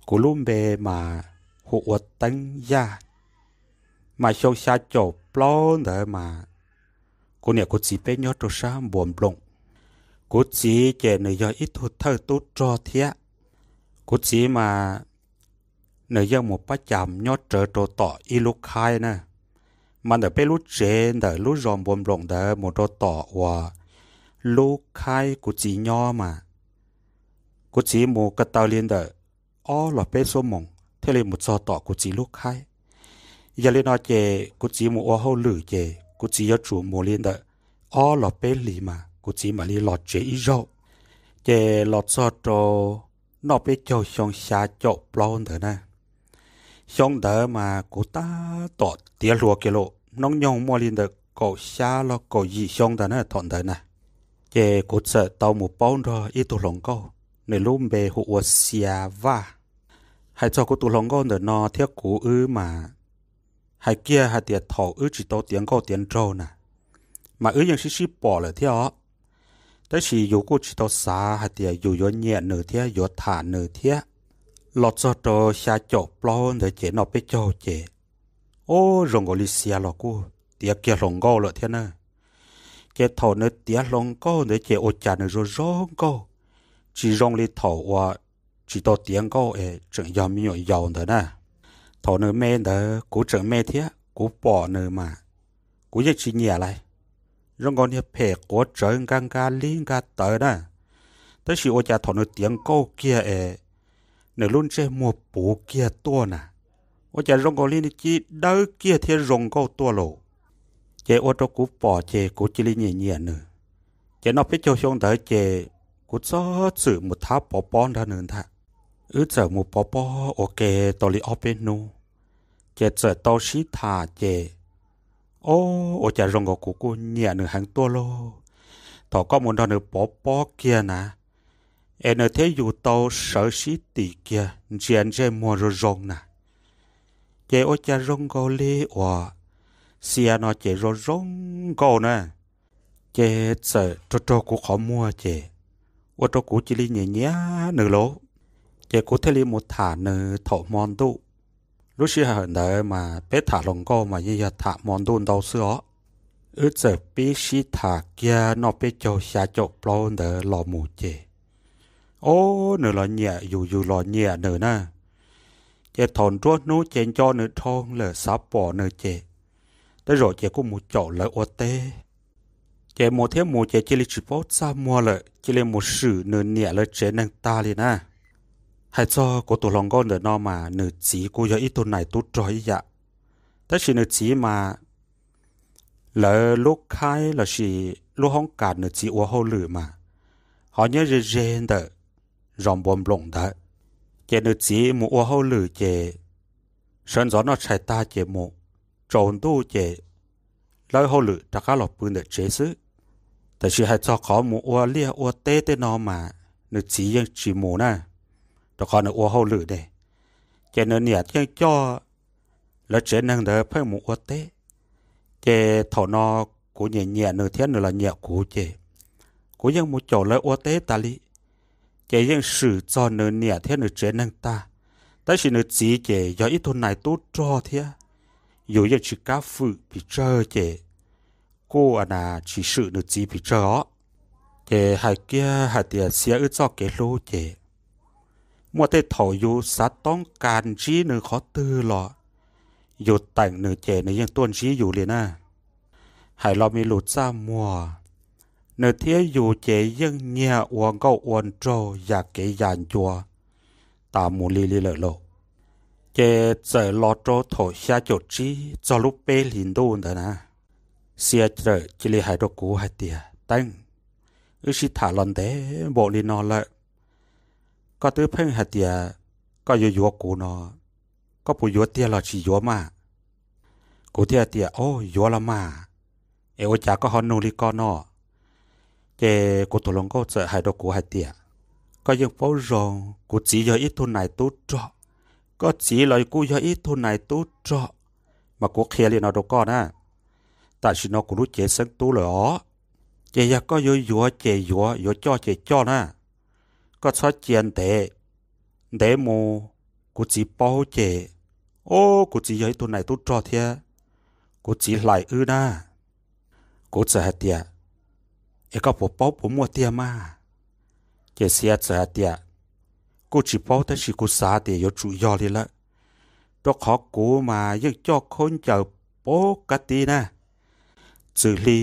Kuv lub npe mas hu ua Teeb Yaj. Mas xyoo xya caum plaub ntawd mas kuv niam kuv txiv peb nyob rau sab Npuas Nploom. Kuv txiv ces nws yog ib tug thawj tub rog thiab. Kuv txiv mas nws yeej mus pab cas nyob rawv rau tom ib lub khaib na. Mas ntawm peb lub tsev ntawm lub zos Npuas Nploom ntawd mus rau tom uas lub khaib kuv txiv nyob mas kuv txiv mus ko taw li ntawm ob los peb xuab moos thiaj li mus txog tom kuv txiv lub khaib. Yog li no ces kuv txiv mus ua hauj lwm ces kuv txiv yuav tsum mus li ntawm ob los peb hlis mas kuv txiv mam li los tsev ib zaug. Ces los txog rau noj peb caug xyoo xya caum plaub ntawd na. Xyoo ntawd mas kuv tab tom tiav hluas kiag lawm, hnub nyoog muaj li ntawm kaum xya los kaum yim xyoo ntawd na thaum ntawd na. Ces kuv txawm tau mus paub nrog ib tug hluas nkauj, nws lub npe hu ua Xia Vaj. Hais txog kuv tus hluas nkauj ntawm no thiab kuv wb mas hais kiag hais tias thaum wb tsis tau tiav nkauj tiav nraug na, mas wb yeej sib sib pom lawm thiab os. Tab sis yus kuj tsis tau xav hais tias yus yuav nyiam nws thiab yuav tham nws thiab. Los txog rau xya caum plaub ntawd ces noj peb caug ces, ub, zoo nkaus li Xia los kuj tiav kiag hluas nkauj lawm thiab na. Ces thaum nws tiav hluas nkauj ntawd ces ua cas nws zoo zoo nkauj, tsis zoo li thaum uas tsis tau tiav nkauj es tseem yog me nyuam yaus ntawd na. Thaum nws me ntawd kuv tseem me thiab, kuv pom nws mas kuv yeej tsis nyiam lawm. Zoo nkaus niag phem quav tsawv nkag nkag lib nkag tawv na. Tab sis ua cas thaum nws tiav nkauj kiag es nws lub ntsej muag puv kiag tuaj na, ua cas zoo nkaus li nws ci dawb kiag thiab zoo nkauj tuaj lauj. Ces ua rau kuv pom ces kuv cia li nyiam nyiam nws. Ces noj peb caug xyoo ntawd ces kuv txhob txwm mus thab pov pob nrog nws ntag. Wb txawm mus pov pob ua ke tau li ob peb hnub, ces txawm tau sib tham ces, o, ua cas zoo nkaus kuv kuj nyiam nws heev tuaj lauj. Thaum koj mus nrog nws pov pob kiag na, es nws thiab yus tau sawv sib tim kiag ntsia ntsej muag zoo zoo na, ces ua cas zoo nkaus li uas Xia no ces zoo zoo nkauj na. Ces txawm raug raug kuv qhov muag ces ua rau kuv cia li nyiam nyiam nws lauj. Ces kuv thiaj li mus tham nws thaum hmo ntuj. Lub sij hawm ntawd mas peb tham hluas nkauj mas yeej yog tham hmo ntuj ntau xwb os. Wb txawm pib sib tham kiag noj peb caug xya caum plaub ntawd los mus ces, o, nws los nyiam yus, yus los nyiam nws na. Ces thaum nruab hnub ces nco nws dhau lawm xav pom nws ces tej zaum ces kuj mus caum lawv ua teb. Ces mus thiab mus ces cia li tsis paub txaj muag lawm, cia li mus swm nws niam lawv tsev neeg tag li na. Hais txog kuv tus hluas nkauj ntawm no mas nws txiv kuj yog ib tug nais tub rog ib yam, tab sis nws txiv mas lawv lub khaib lossis lub hoob kas nws txiv ua hauj lwm mas ho nyob ze ze ntawm zos Npuas Nploom ntawd. Ces nws txiv mus ua hauj lwm ces sawv ntxov noj tshais tag ces mus, tsaus ntuj ces lawb hauj lwm rov qab los pw ntawm tsev xwb. Tab sis hais txog qhov mus ua liaj ua teb tej no mas nws txiv yeej tsis mus na, rau qhov nws ua hauj lwm ne. Ces nws niam yeej coj lawv tsev neeg ntawd pheej mus ua teb. Ces thaum no kuv nyiam nyiam nws thiab nws los nyiam kuv ces kuv yeej mus caum lawv ua teb tas li. Ces yeej swm txog nws niam thiab nws tsev neeg tag, tab sis nws txiv ces yog ib tug nais tub rog thiab, yus yeej tsis kam fwm pes tsawg ces kuj tsis swm nws txiv pes tsawg os. Ces hais kiag hais tias Xia wb txoj kev hlub ces muaj tej thaum yus xav toob kas ntsib nws qhov twg los yus teem nws ces nws yeej tuaj ntsib yus li na. Hais los me lus txaj muag, nws thiab yus ces yeej nyiag ua nkauj ua nraug ya kev ya ncua tas mus li li lawm lauj. Ces txawm los rau thaum xya caum tsib txog lub peb hlis ntuj ntawd na, Xia txawm cia li hais rau kuv hais tias, Teeb, wb sib tham los ntev npaum li no lawm, koj twb pheej hais tias koj yuav yuav kuv no, koj puas yuav tiag los tsis yuav mas? Kuv thiaj tias, O, yuav los mas, es ua cas koj ho nug li ko no? Ces kuv tus hluas nkauj txawm hais rau kuv hais tias, Koj yeej paub zoo, kuv txiv yog ib tug nais tub rog, koj txiv los kuj yog ib tug nais tub rog, mas kuv qhia li no rau koj na, tam sim no kuv lub cev xeeb tub lawm os, ces yog koj yuav yuav ces yuav, yuav coj ces coj na, koj txhob cia ntev, ntev mus kuv txiv paub ces, ob, kuv txiv yog ib tug nais tub rog thiab, kuv txiv hlais wb na. Kuv txawm hais tias, es koj puas paub puas muaj tiag mas? Ces Xia txawm hais tias, kuj tsis paub tab sis kuv xav tias yuav tsum yog li lawm, rau qhov kuv mas yeej coj khaub ncaws pab kab tib na, txwm hli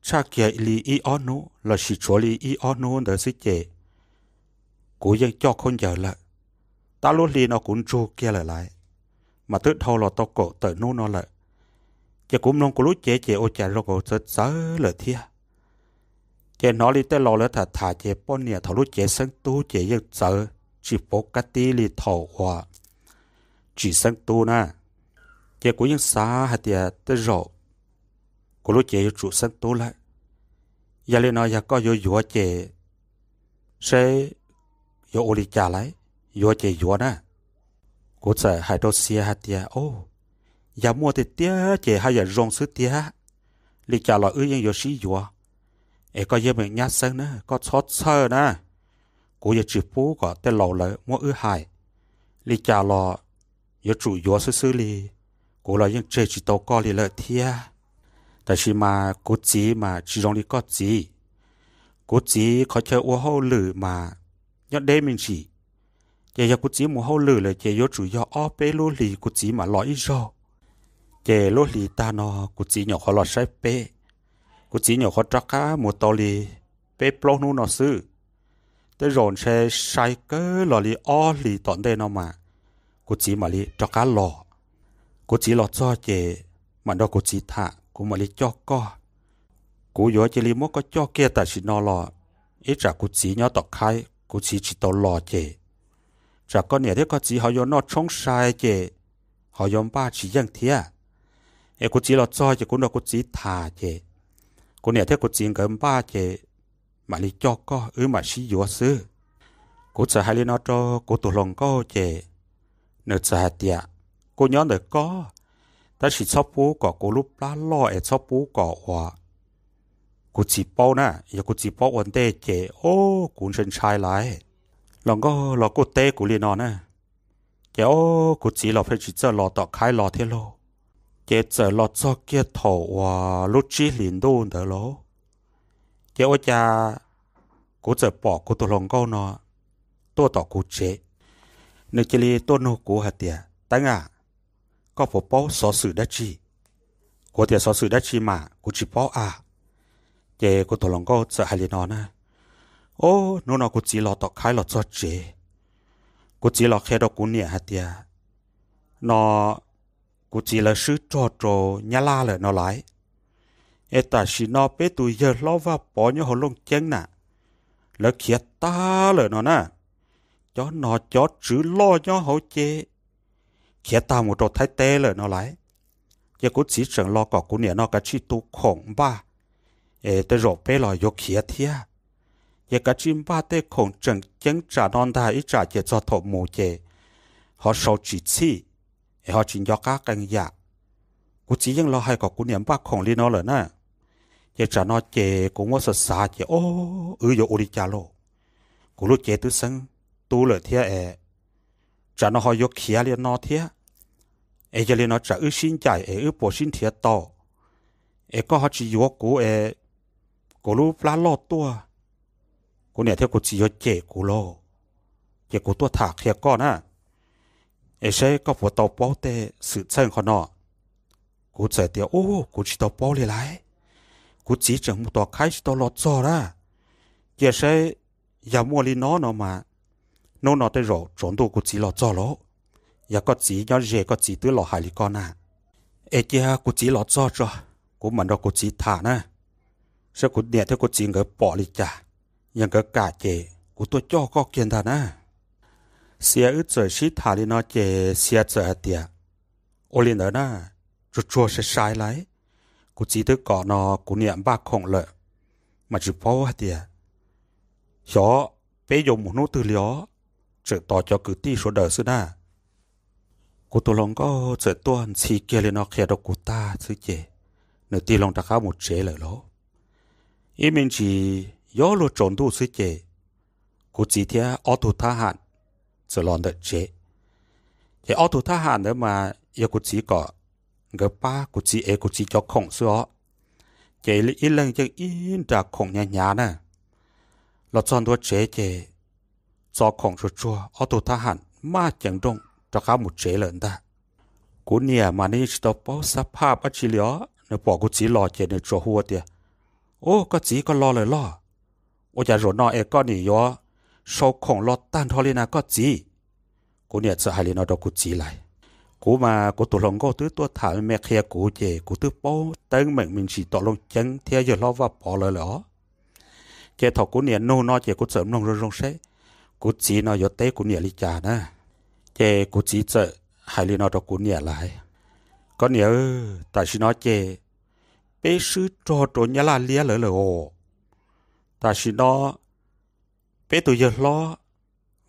tshaj kiag li ib ob hnub lossis tshuav li ib ob hnub ntawd xwb ces kuv yeej coj khaub ncaws lawm. Tab lub hli no kuv ntsug kiag lawm lais, mas twb dhau los tau kaum tawm hnub no lawm. Ces kuv mloog kuv lub cev ces ua cas zoo nkaus txawv txawv lawm thiab. Ces hnov li tej laus lawv tham tham ces poj niam thaum lub cev xeeb tub ces yeej txawv tsis pab kab tib li thaum uas tsis xeeb tub na. Ces kuv yeej xav hais tias tej zaum kuv lub cev yuav tsum xeeb tub lawm. Yog li no yog koj yuav yuav ces seb yuav ua li cas lawm, yuav ces yuav na. Kuv txawm hais rau Xia hais tias, o, yog muaj tiag tiag ces haj yam zoo xwb tiag, li cas los wb yeej yuav sib yuav. Es koj yeej meem nyab xeeb na, koj txhob txhawj na, kuv yuav tsis pub kom tej laus lawv muab wb hais. Li cas los yuav tsum yuav xwb xwb li, kuv los yeej tseg tsis tau koj li lawm thiab. Tab sis mas kuv txiv mas tsis zoo li koj txiv. Kuv txiv qhov chaw ua hauj lwm mas nyob deb me ntsis, ces yog kuv txiv mus hauj lwm lawm ces yuav tsum yog ob peb lub hlis kuv txiv mam los ib zaug. Ces lub hlis tag no kuv txiv nyuam qhuav los saib peb, kuv txiv nyuam qhuav rov qab mus tau li peb plaub hnub no xwb. Tej zaum ntshe sai kawg los li ob hlis tom ntej no mas kuv txiv mam li rov qab los. Kuv txiv los txog ces mam nrog kuv txiv tham, kuv mam li coj koj. Kuv yuav cia li muab koj coj kiag tam sim no los, ib tsam kuv txiv nyob tom khaib kuv txiv tsis tau los ces tsam koj niam thiab koj txiv ho yuav noj tshoob sai ces ho yuav npaj tsis yeej thiab. Es kuv txiv los txog ces kuv nrog kuv txiv tham ces kuv niam thiab kuv txiv nkawd npaj ces mam li coj koj, wb mam sib yuav xwb. Kuv txawm hais li no rau kuv tus hluas nkauj ces nws txawm hais tias, kuv nyob ntawm koj, tab sis txhob pub kom kuv lub plab loj es txhob pub kom uas kuv txiv paub na, yog kuv txiv paub ua ntej ces, o, kuv ntshai ntshai lawm. Hluas nkauj los kuj teb kuv li no na. Ces o, kuv txiv los pheej tsis txawj los tom khaib los thiab lauj. Ces txawm los txog kiag thaum uas lub tsib hlis ntuj ntawd lauj, ces ua cas kuv txawm pom kuv tus hluas nkauj no tuaj tom kuv tsev. Nws cia li tuaj nug kuv hais tias, Teeb a, koj puas paub xov xwm dab tsi? Kuv tias, Xov xwm dab tsi mas kuv tsis paub a. Ces kuv tus hluas nkauj txawm hais li no na, o, hnub no kuv txiv los tom khaib los txog tsev, kuv txiv los qhia rau kuv niam hais tias, no kuv txiv lawv swb rog rau Nyab Laj lawm no lais. Es tam sim no peb tus yawg hlob Vaj Pov nyob hauv Looj Ceeb na, lawv khiav tag lawm no na. Cov nom cov tswv loj nyob hauv ces khiav tag mus rau Thaib teb lawm no lais. Ces kuv txiv tseem los kom kuv niam no kav tsij tu khoom npaj, es tej zaum peb los yuav khiav thiab. Ces kav tsij npaj tej khoom tseem ceeb tsam no ntag, ib tsam ces txog thaum mus ces ho sau tsis txhij, es ho tsis nco qab qee yam. Kuv txiv yeej los hais kom kuv niam npaj khoom li no lawm na. Ces tsam no ces kuv muab xav xav ces, o, wb yuav ua li cas lauj? Kuv lub cev twb xeeb tub lawm thiab es tsam no ho yuav khiav li no thiab. Es yog li no tsam wb sib ncaim es wb puas sib nrhiav tau, es koj ho tsis yuav kuv es kuv lub plab loj tuaj, kuv niam thiab kuv txiv yuav cem kuv lauj. Ces kuv tuaj tham qhia koj na, es saib koj puas tau paub tej xwm txheej qhov no. Kuv txawm tias, u, kuv tsis tau paub li lais. Kuv txiv tseem mus tom khaib tsis tau los txog na. Cia saib, yog muaj li no no mas hnub no tej zaum tsaus ntuj kuv txiv los txog lauj. Yog koj txiv nyob ze koj txiv twb los hais li koj na. Es cia kuv txiv los txog tso, kuv mam nrog kuv txiv tham na, saib kuv niam thiab kuv txiv nkawd pom li cas. Yog nkawd kam ces kuv tuaj coj koj kiag ntag na. Xia wb txawm sib tham li no ces Xia txawm hais tias, ua li ntawd na, tsuag tsuag sai sai lais. Kuv txiv twb kom no kuv niam npaj khoom lawm, mas tsis paub hais tias xyov peb yuav mus hnub twg li os, tseem tos cov kwv tij sawv daws xwb na. Kuv tus hluas nkauj txawm tuaj ntxhi kiag li no qhia rau kuv tag xwb ces nws tig loo rov qab mus tsev lawm lauj. Ib me ntsis yuav luag tsaus ntuj xwb ces kuv txiv thiab ob tug thab ham txawm los ntawm tsev. Ces ob tug thab ham ntawd mas yog kuv txiv kom nkawd pab kuv txiv ev kuv txiv cov khoom xwb os. Ces ib leeg yeej ib nra khoom hnyav hnyav na. Los txog ntua tsev ces txo khoom tsuag tsuag, ob tug thab ham maj ceev nrooj rov qab mus tsev lawm ntag. Kuv niam mas nws yeej tsis tau paub xab phaj dab tsi li os, nws pom kuv txiv los ces nws tsuas hu tias, Ub, koj txiv, koj los lawm los? Ua cas zaum no es koj nim yuav sau khoom los tag nrho li na koj txiv? Kuv niam txawm hais li no rau kuv txiv lais. Kuv mas kuv tus hluas nkauj twb tuaj tham me me qhia kuv ces kuv twb paub teeb meem me ntsis tom Looj Ceeb thiab yawg hlob Vaj Pov lawv lawm os. Ces thaum kuv niam nug no ces kuv txawm mloog zoo zoo seb kuv txiv no yuav teb kuv niam li cas na. Ces kuv txiv txawm hais li no rau kuv niam lais, Koj niam, tam sim no ces peb swb rog rau Nyab Laj liab lawm lawm os. Tam sim no peb tus yawg hlob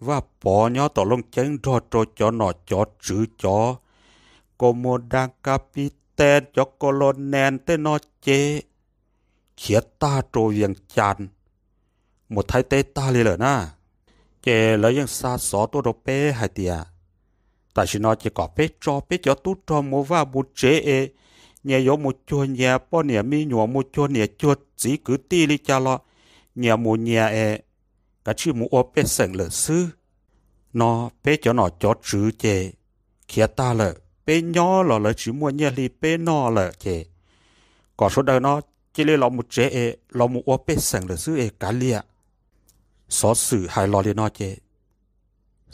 Vaj Pov nyob tom Looj Ceeb nrog rau cov nom cov tswv, cov kos mus da ka pis tes, cov kos los nes tej no ces khiav tag rau Vias Cas mus Thaib teb tag li lawm na. Ces lawv yeej xa xov tuaj rau peb hais tias tam sim no ces kom peb tso peb cov tub rog mus vaj mus tsev es nyias yuav mus cuag nyias poj niam me nyuam, mus cuag niam cuag txiv kwv tij li cas los nyias mus nyias es kav tsij mus ua pej xeem lawm xwb. No peb cov nom cov tswv ces khiav tag lawm, peb nyob los lawv tsis muaj nyiaj hli peb noj lawm ces kom sawv daws no cia li los mus tsev es los mus ua pej xeem lawm xwb es kav liam. Xov xwm hais los li no ces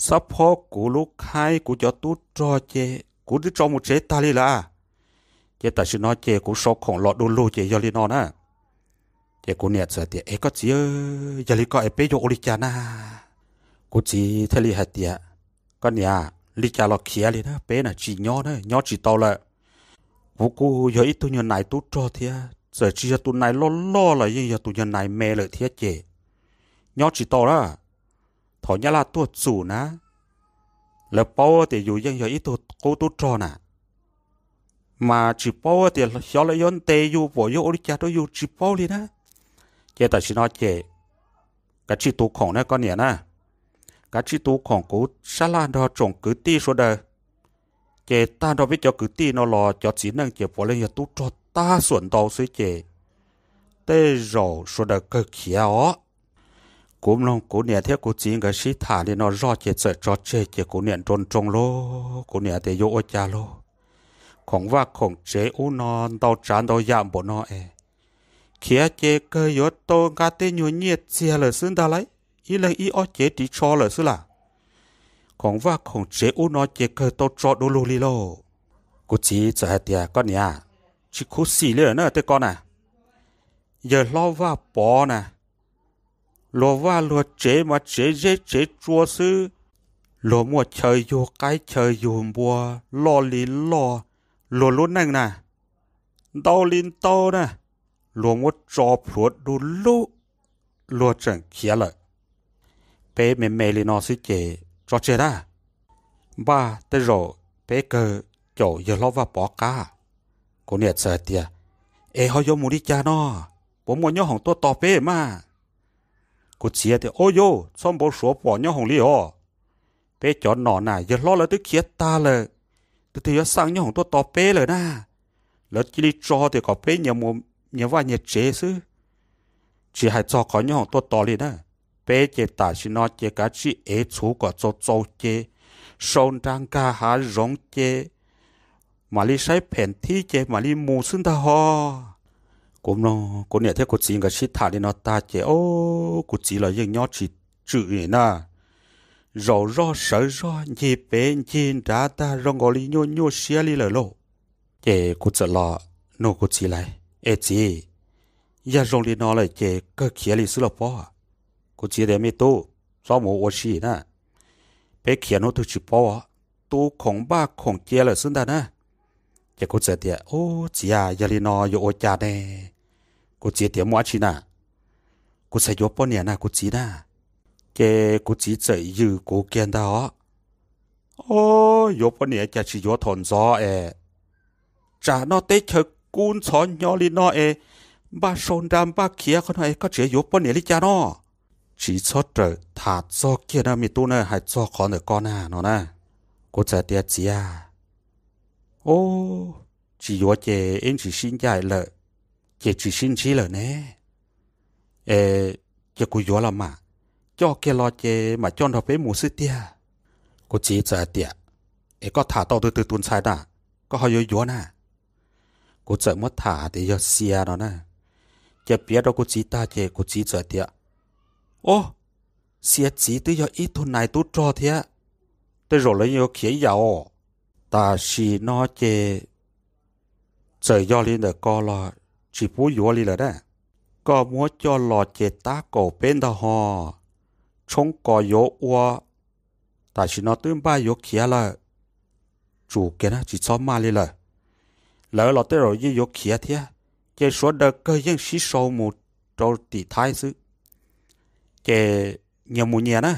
xab phob kuv lub khaib kuv cov tub rog ces kuv twb tso mus tsev tag li lawm. Ces tam sim no ces kuv sau khoom los du lug ces yog li no na. Ces kuv niam txawm tias, Es koj txiv, yog li koj es peb yuav ua li cas na? Kuv txiv thiaj li hais tias, Koj niam, li cas los khiav li na, peb na tsis nyob na, nyob tsis tau lawm. Kuv kuj yog ib tug nyuag nais tub rog thiab, txawm tsis yog tus nais loj loj los yeej yog tus nyuag nais me lawm thiab ces nyob tsis tau na. Thaum Nyab Laj tuaj txum na, lawv paub tias yus yeej yog ib tug qub tub rog na, mas tsis paub tias xyov lawv yuav ntes yus pom yuav ua li cas rau yus tsis paub li na. Ces tam sim no ces kav tsij tu khoom na koj niam na, kav tsij tu khoom kuv sab laj nrog tsoom kwv tij sawv daws. Ces tag nrho peb cov kwv tij no los cov txiv neej ces puav leej yog tub rog tag xuam ntau xwb ces tej zaum sawv daws kawg khiav os. Kuv mloog kuv niam thiab kuv txiv nkawd sib tham li no zoj ces txawm tso tseg ces kuv niam nroo nroo lauj, kuv niam tias yuav ua cas lauj. Khoom vaj khoom tsev ub no ntau tsav ntau yam npaum no es khiav ces kawg yuav tau nqa tej nyuag nyiaj txiag lawm xwb ntag lauj, ib leeg ib ob cev ris tsho lawm xwb las. Khoom vaj khoom tsev ub no ces kawg tau tso du lug li lauj. Kuv txiv txawm hais tias, Koj niam, tsis khuv xim li lawm na tej ko na. Yawg hlob Vaj Pov na, luag vaj luag tsev mas tsev zeb tsev tsua xwb. Luag muaj chaw yug qaib chaw yug npua loj li loj, luag lub neej na ntau li ntau na, luag muab tso plhuav du lug, luag tseem khiav lawm. Peb me me li no xwb ces tso tseg na, npaj tej zaum peb kawg caum yawg hlob Vaj Pov qab. Kuv niam txawm hais tias, Es ho yuav mus li cas no? Puas muaj nyob hoom tuaj tos peb mas? Kuv txiv tias, Ub yuj, txhob npau suav pom nyob hoom li os. Peb cov nom na yawg hlob lawv twb khiav tag lawm, tus twg yuav xaj nyob hoom tuaj tos peb lawm na. Lawv cia li tso tias kom peb nyias mus nyias vaj nyias tsev xwb, tsis hais txog qhov nyob hoom tuaj tos li na. Peb ces tam sim no ces kav tsij ev txhuv kom txaus txaus ces sau nra nkag hav zoov ces mam li saib phem thib ces mam li mus xwb ntag ho. Kuv mloog kuv niam thiab kuv txiv nkawd sib tham li no tag ces, o, kuv txiv los yeej nyob tsis tswm li na. Zaum zoj sawv zoj ncig pem ncig nrad ntag zoo nkaus li nyuaj nyuaj siab li lawm lauj. Ces kuv txawm los nug kuv txiv lais, Es txiv, yog zoo li no lawm ces kawg khiav li xwb los pob? Kuv txiv tias, Me tub, txhob mus ua si na, peb khiav hnub twg tsis paub, tu khoom npaj khoom cia lawm xwb ntag na. Ces kuv txawm tias, Ub txiv a, yog li no yuav ua cas ne? Kuv txiv tias, Muaj dab tsi na? Kuv txhais yuav poj niam na kuv txiv na. Ces kuv txiv txawm yws kuv kiag ntag os. O, yuav poj niam cas tsis yuav thaum ntxov es? Tsam no teb chaws kub ntxhov hnyo li no es, npaj sau nra npaj khiav qhov no es koj tseem yuav poj niam li cas no? Tsis txhob rawm tham txog kiag na me tub na, hais txog qhov ntawm ko na no na. Kuv txawm tias, Txiv a, ub, tsis yuav ces ib ntsis sib ncaim lawm, ces tsis sib ntsib lawm ne. Es ces kuv yuav los mas, coj kiag los ces mam coj nrog peb mus xwb tiag. Kuv txiv txawm hais tias, Es koj tham tau twg twg tus ntxhais na, koj ho yuav yuav na? Kuv txawm muab tham tias yog Xia no na. Ces piav rau kuv txiv tag ces kuv txiv txawm tias, Ob, Xia txiv twb yog ib tug nais tub rog thiab, tej zaum lawv yeej yuav khiav ib yam os. Tam sim no ces txawm yog li ntawm ko los tsis pub yuav li lawm na. Koj muab coj los ces tab kaum peb ntag ho, tshoob kos yuav ua, tam sim no twb npaj yuav khiav lawm. Tsum kiag na, tsis txhob maj li lawm. Lawv los tej zaum yeej yuav khiav thiab, ces sawv daws kawg yeej sib sau mus rau tim Thaib xwb. Ces nyias mus nyias na,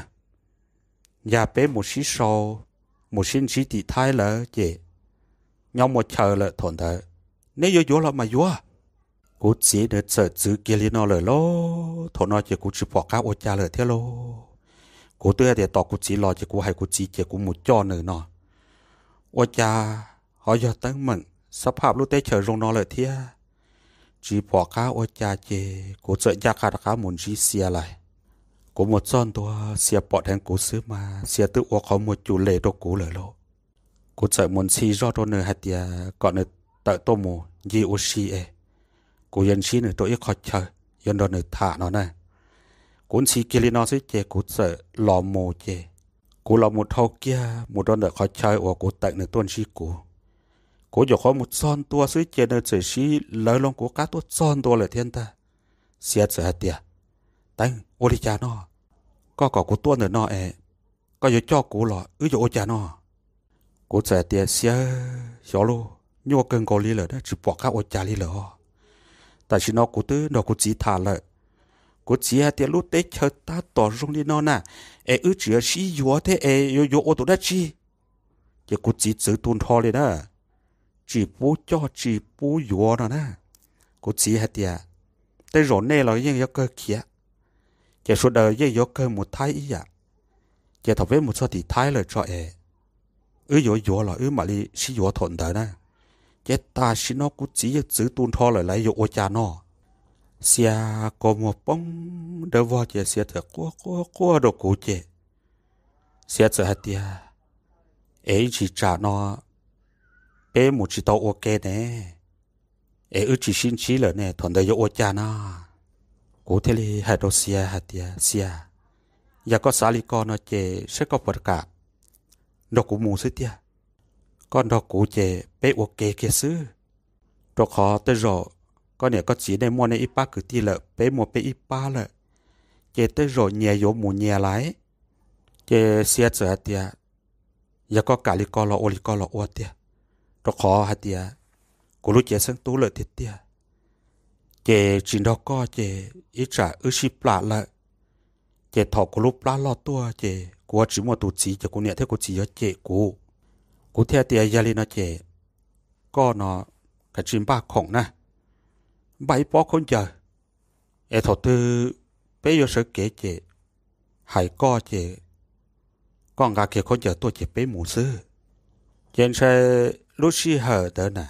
yog peb mus sib sau, mus sib ntsib tim Thaib lawm ces nyob muaj chaw lawm thaum ntawd, neb yuav yuav los mas yuav. Kuv txiv nws txawm txwv kiag li no lawm lauj. Thaum no ces kuv tsis pom qab ua cas lawm thiab lauj. Kuv twb hais tias tos kuv txiv los ces kuv hais kuv txiv ces kuv mus coj nws no. Ua cas ho yog teeb meem xab phaj lub teb chaws zoo no lawm thiab, tsis pom qab ua cas ces kuv txawm ncaj qha rov qab mus ntsib Xia lawm. Kuv mus txog ntua, Xia pom dheev kuv xwb mas Xia twb ua qhov muag cum les rau kuv lawm lauj. Kuv txawm mus ntxhi zog rau nws hais tias kom nws tawm tuaj mus ncig ua si es kuv yuav ntsib nws rau ib qho chaw, yuav nrog nws tham no na. Kuv ntxhi kiag li no xwb ces kuv txawm los mus ces kuv los mus dhau kiag mus rau ntawm qhov chaw uas kuv teem nws tuaj ntsib kuv. Kuv nyuam qhuav mus txog ntua xwb ces nws txawm sib lawv loo kuv qab tuaj txog ntua lawm thiab ntag. Xia txawm hais tias, Teeb, ua li cas no? Koj kom kuv tuaj ntawm no es koj yuav coj kuv los wb yuav ua cas no? Kuv txawm hais tias, Xia, xyov lauj, nyuaj kawg nkaus li lawm na, tsis pom qab ua cas li lawm os. Tam sim no kuv twb nrog kuv txiv tham lawm. Kuv txiv hais tias lub teb chaws tab tom zoo li no na, es wb tseem yuav sib yuav thiab es yuav yuav ua tus dab tsi? Ces kuv txiv txwv tu nrho li na, tsis pub coj tsis pub yuav no na. Kuv txiv hais tias, Tej zaum nej los yeej yuav kawg khiav, ces sawv daws yeej yuav kawg mus Thaib ib yam. Ces thaum peb mus txog tim Thaib lawm tso es wb yuav yuav los wb mam li sib yuav thaum ntawd na. Ces tam sim no kuv txiv yeej txwv tu nrho lawm, lawv yuav ua cas no? Xia kua muag poob dawb vog ces Xia txawm quaj quaj quaj rau kuv ces Xia txawm hais tias, Es ib ntsis tsam no peb mus tsis tau ua ke ne, es wb tsis sib ntsib lawm ne, thaum ntawd yuav ua cas na? Kuv thiaj li hais rau Xia hais tias, Xia, yog koj xav li ko no ces saib koj puas kam nrog kuv mus xwb tiag. Koj nrog kuv ces peb ua ke kiag xwb, rau qhov tej zaum koj niam koj txiv nej muaj nej ib pab kwv tij lawm, peb muaj peb ib pab lawm, ces tej zaum nyias yuav mus nyias lawm. Ces Xia txawm hais tias, Yog koj kam li ko los ua li ko los ua tiag, rau qhov hais tias kuv lub cev xeeb tub lawm tiag tiag, ces tsis nrog koj ces ib tsam wb sib plam lawm, ces thaum kuv lub plab loj tuaj ces kuv tsis muaj tus txiv ces kuv niam thiab kuv txiv yuav cem kuv. Kuv thiaj tias, Yog li no ces koj no kav tsij npaj khoom na, npaj ib pob khaub ncaws, es thaum twg peb yuav sawv kev ces hais koj ces koj nqa kiag khaub ncaws tuaj ces peb mus xwb. Ces ntshai lub sij hawm ntawd na,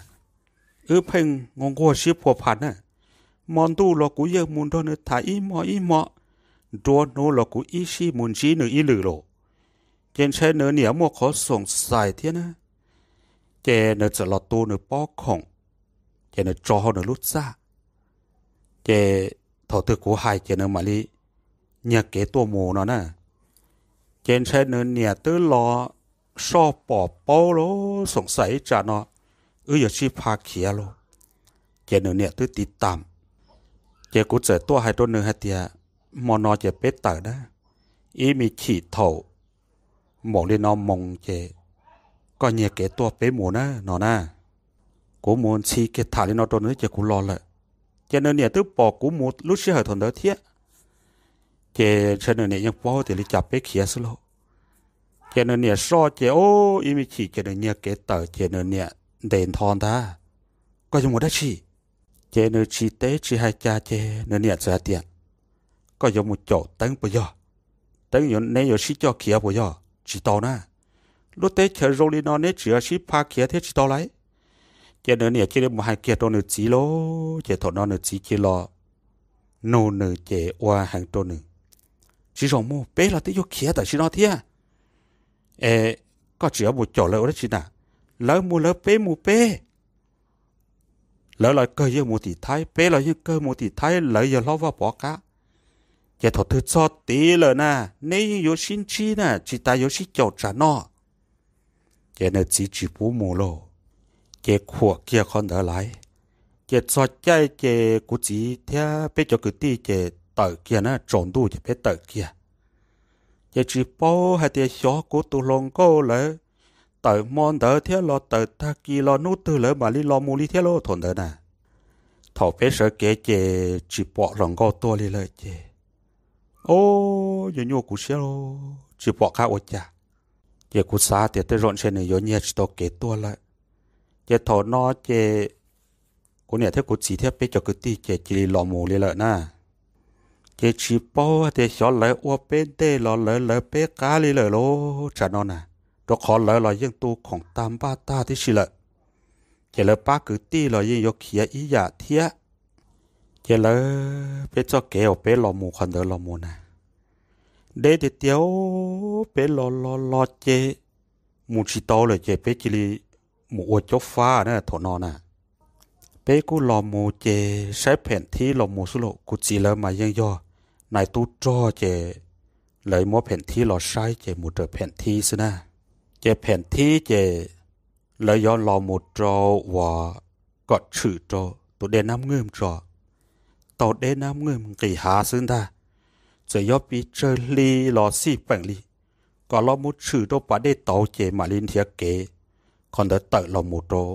wb pheej nquag nquag siab phua pha na. Hmo ntuj los kuv yeej mus nrog nws tham ib hmo ib hmo, nruab hnub los kuv ib sij mus ntsib nws ib lwm lauj. Ces ntshai nws niam muaj qhov xoom xais thiab na, ces nws txawm los tu nws pob khoom, ces nws tso hauv nws lub txaj. Ces thaum twg kuv hais ces nws mam li nyiag kev tuaj mus no na. Ces ntshai nws niam twb los soj pom paub lauj, xoom xais ib tsam no wb yuav sib pha khiav lauj, ces nws niam twb tiv tam. Ces kuv txawm tuaj hais rau nws hais tias, Hmo no ces peb tawm na, ib me chim thaum npaum li no moo ces koj nyiag kev tuaj peb mus na no na. Kuv mus ntxhi kiag tham li no rau nws ces kuv los lawm. Ces nws niam twb pom kuv mus lub sij hawm thaum ntawd thiab, ces ntshai nws niam yeej paub tias li cas peb khiav xwb lauj. Ces nws niam soj ces ib me chim ces nws nyiag kev tawm ces nws niam ntes ntho ntag, Koj yuav mus dab tsi? Ces nws tsis teb tsis hais cas ces nws niam txawm hais tias, Koj yuav mus caum Teeb puas yog? Teeb, neb yuav sib coj khiav puas yog? Tsis tau na, Lub teb chaws zoo li no neb tseem yuav sib pha khiav thiab tsis tau lauj. Ces nws niam cia li mus hais kiag rau nws txiv lauj, ces thaum no nws txiv cia li los nug nws ces ua heev rau nws, Tsis zoo mus, peb los twb yuav khiav tam sim no thiab es koj tseem yuav mus caum lawv ua dab tsi na? Lawv mus lawv, peb mus peb. Lawv los kawg yeej mus tim Thaib, peb los yeej kawg mus tim Thaib, lawv yog hlob Vaj Pov qab. Ces thaum twg txog tid lawm na, neb yeej yuav sib ntsib na, tsis tas yuav sib caum tsam no. Ces nws txiv tsis pub mus lauj, ces khuam kiag qhov ntawd lawm. Ces txog caij ces kuv txiv thiab peb cov kwv tij ces tawm kiag na, tsaus ntuj ces peb tawm kiag. Ces tsis paub hais tias xyov kuv tus hluas nkauj lawv tawm hmo ntawd thiab los tawm tag kis los hnub twg lawv mam li los mus li thiab lauj thaum ntawd na. Thaum peb sawv kev ces tsis pom hluas nkauj tuaj li lawm ces, o, nyuaj nyuaj kuv siab lauj, tsis pom qab ua cas. Ces kuv xav tias tej zaum ntshe nws yuav nyiag tsis tau kev tuaj lawm. Ces thaum no ces kuv niam thiab kuv txiv thiab peb cov kwv tij ces cia li los mus li lawm na. Ces tsis paub tias xyov lawv ua peb ntej los lawv lawv peb qab li lawm lauj tsam no na, rau qhov lawv los yeej tu khoom tag npaj tag tib si lawm. Ces lawv pab kwv tij los yeej yuav khiav ib yam thiab. Ces lawv, peb txoj kev uas peb los mus qhov ntawd los mus na, deb tiag tiag, peb los los los ces mus tsis tau lawm ces peb cia li mus ua caub fab na thaum no na. Peb kuj los mus ces saib phem thib los mus xwb lauj, kuv txiv lawv mas yeej yog nais tub rog ces lawv muab phem thib los saib ces mus raws phem thib xwb na. Ces phem thib ces lawv yuav los mus rau uas kom tshwm rau tus dej Nab Nwj tso, taug dej Nab Nwj nqis hav xwb ntag. Txawm yuav pes tsawg hli los xij peem li, kom los mus tshwm rau pas dej tauv ces mam li nrhiav kev qhov ntawd tawm los mus rau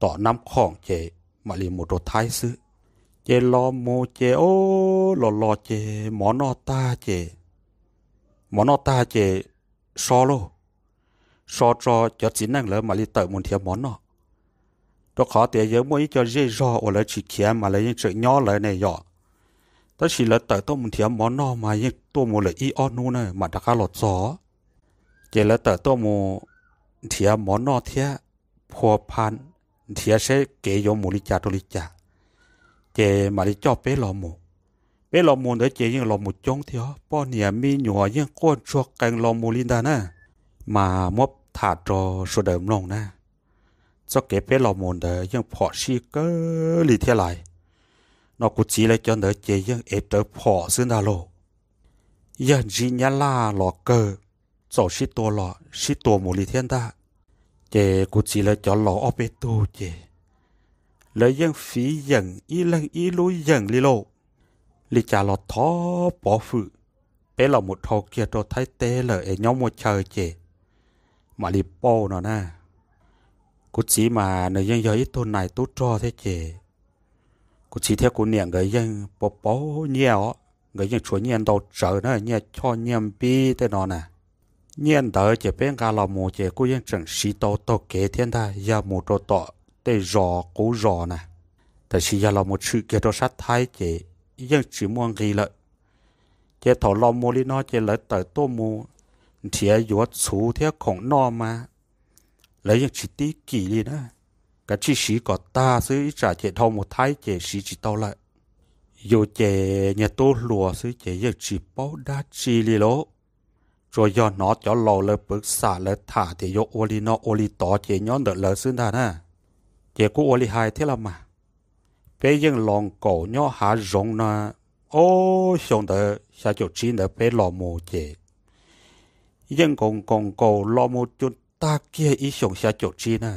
tom Nab Khoom ces mam li mus rau Thaib xwb. Ces los mus ces o, los los ces mov noj tag ces, mov noj tag ces so lauj, so tso cov txiv neej lawv mam li tawm mus nrhiav mov noj. Rau qhov tias yog muaj ib co zej zog uas lawv tsis khiav mas lawv yeej tseem nyob lawv ne yom. Tab sis lawv tawm tuaj mus nrhiav mov noj mas yeej tuaj mus lawm ib ob hnub na mam rov qab los txog. Ces lawv tawm tuaj mus nrhiav mov noj thiab phua pha nrhiav saib kev yuav mus li cas rau li cas, ces mam li coj peb los mus. Peb los mus ntawd ces yeej los mus coob thiab, poj niam me nyuam yeej quaj ntsuag qees los mus li ntag na. Mas muab tham rau sawv daws mloog na, txoj kev peb los mus ntawd yeej phom sij kawg li thiab lais. No kuv txiv lawv cov ntawd ces yeej ev rawv phom xwb ntag lauj. Yawg ntsib Nyab Laj los kawg, txaus sib tua los sib tua mus li thiab ntag. Ces kuv txiv lawv cov laus ob peb tug ces lawv yeej fiv yeem ib leeg ib lub yeem li lauj. Li cas los thov pov hwm, peb los mus dhau kiag rau Thaib teb lawm es nyob muaj chaw ces mam li pauj no na. Kuv txiv mas nws yeej yog ib tug nais tub rog thiab ces kuv txiv thiab kuv niam nkawd yeej pab pauj nyiaj os, nkawd yeej tshuav nyiaj ntau tsawv na, nyiaj choj nyiaj npib tej no na. Nyiaj ntawd ces peb nqa los mus ces kuj yeej tseem siv tau taug kev thiab ntag, yog mus rau tom tej zos qub zos na. Tab sis yog los mus tshwm kiag rau sab Thaib ces yeej tsis muaj nqi lawm. Ces thaum los mus li no ces lawv tawm tuaj mus nrhiav yuav txhuv thiab khoom noj mas lawv yeej tsis tib kim li na. Kav tsij siv kom tag xwb, ib tsam ces dhau mus Thaib ces siv tsis tau lawm. Yus ces niag tub hluas xwb ces yeej tsis paub dab tsi li lauj. Tsuas yog hnov cov laus lawv pwv xam lawv tham tias yuav ua li no ua li tod ces nyob ntawm lawv xwb ntag na. Ces kuj ua li hais thiab los mas, peb yeej los nkaum nyob hav zoov no, ob xyoo ntawd xya caum tsib ntawd peb los mus ces yeej nkaum nkaum nkaum los mus cua tag kiag ib xyoos xya caum tsib na,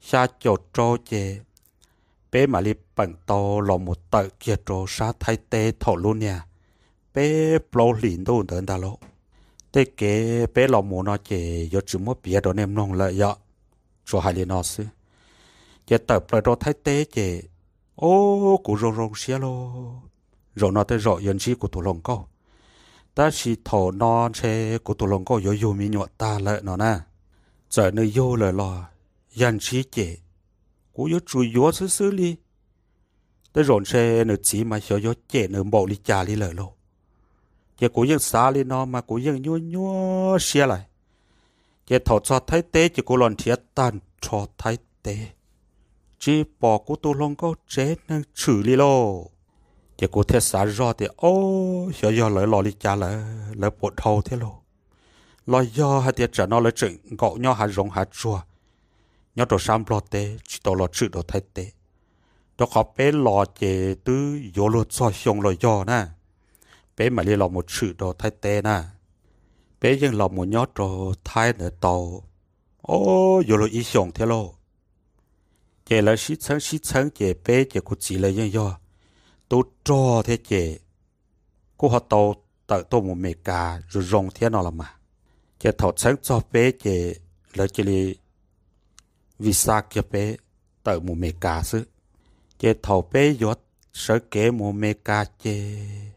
xya caum rau ces peb mam li peem tau los mus tawm kiag rau sab Thaib teb thaum lub niag peb plaub hlis ntuj ntawd ntag lauj. Tej kev peb los mus no ces yuav tsis muab piav rau nej mloog lawm yom, tsuas hais li no xwb. Ces tawm plaws rau Thaib teb ces, o, kuv zoo zoo siab lauj, zaum no tej zaum yuav ntsib kuv tus hluas nkauj. Tab sis thaum no ntshe kuv tus hluas nkauj yuav yug me nyuam tag lawm no na. Txawm nws yug lawm los yog ntsib ces kuv yuav tsum yuav xwb xwb li. Tej zaum ntshe nws txiv mas xyov yuav cem nws npaum li cas li lawm lauj. Ces kuv yeej xav li no mas kuv yeej nyuaj nyuaj siab lawm. Ces thaum txog Thaib teb ces kuv los nrhiav tag nrho Thaib teb, tsis pom kuv tus hluas nkauj tsev neeg tshwm li lauj. Ces kuv thiaj xav zoj tias, ob, xyov yog lawv los li cas lawm, lawv puas dhau thiab lauj, los yog hais tias tsam no lawv tseem nkaum nyob hav zoov hav tsuag nyob rau sab Nplog teb tsis tau los tshwm rau Thaib teb. Rau qhov peb los ces twb yuav luag txog xyoo los yog na, peb mam li los mus tshwm rau Thaib teb na. Peb yeej los mus nyob rau Thaib ntawd tau, ob, yuav luag ib xyoos thiab lauj. Ces lawv sib txheeb sib txheeb ces peb ces kuv txiv lawv yeej yog tub rog thiab ces kuj ho tau tawm tuaj mus Meskas zoo zoo thiab no los mas. Ces thaum txheeb txog peb ces lawv cia li visa kiag peb tawm mus Meskas xwb. Ces thaum peb yuav sawv kev mus Meskas ces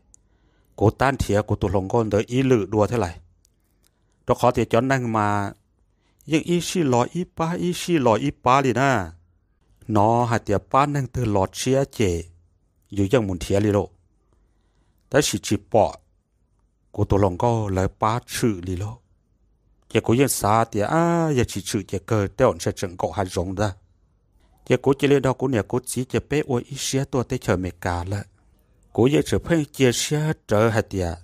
kuv tab nrhiav kuv tus hluas nkauj ntawd ib lwm dua thiab lais, rau qhov tias cov neeg mas yeej ib sij los ib pab ib sij los ib pab li na. Hnov hais tias pab neeg twg los tshiab ces yus yeej mus nrhiav li lauj, tab sis tsis pom kuv tus hluas nkauj lawv pab tshwm li lauj. Ces kuv yeej xav tias, ab, yog tsis tshwm ces kawg tej zaum ntshe tseem nkaum hav zoov ntag. Ces kuv cia li nrog kuv niam kuv txiv ces peb ua ib siab tuaj teb chaws Amelikas lawm. Kuv yeej tseem pheej cia siab rawv hais tias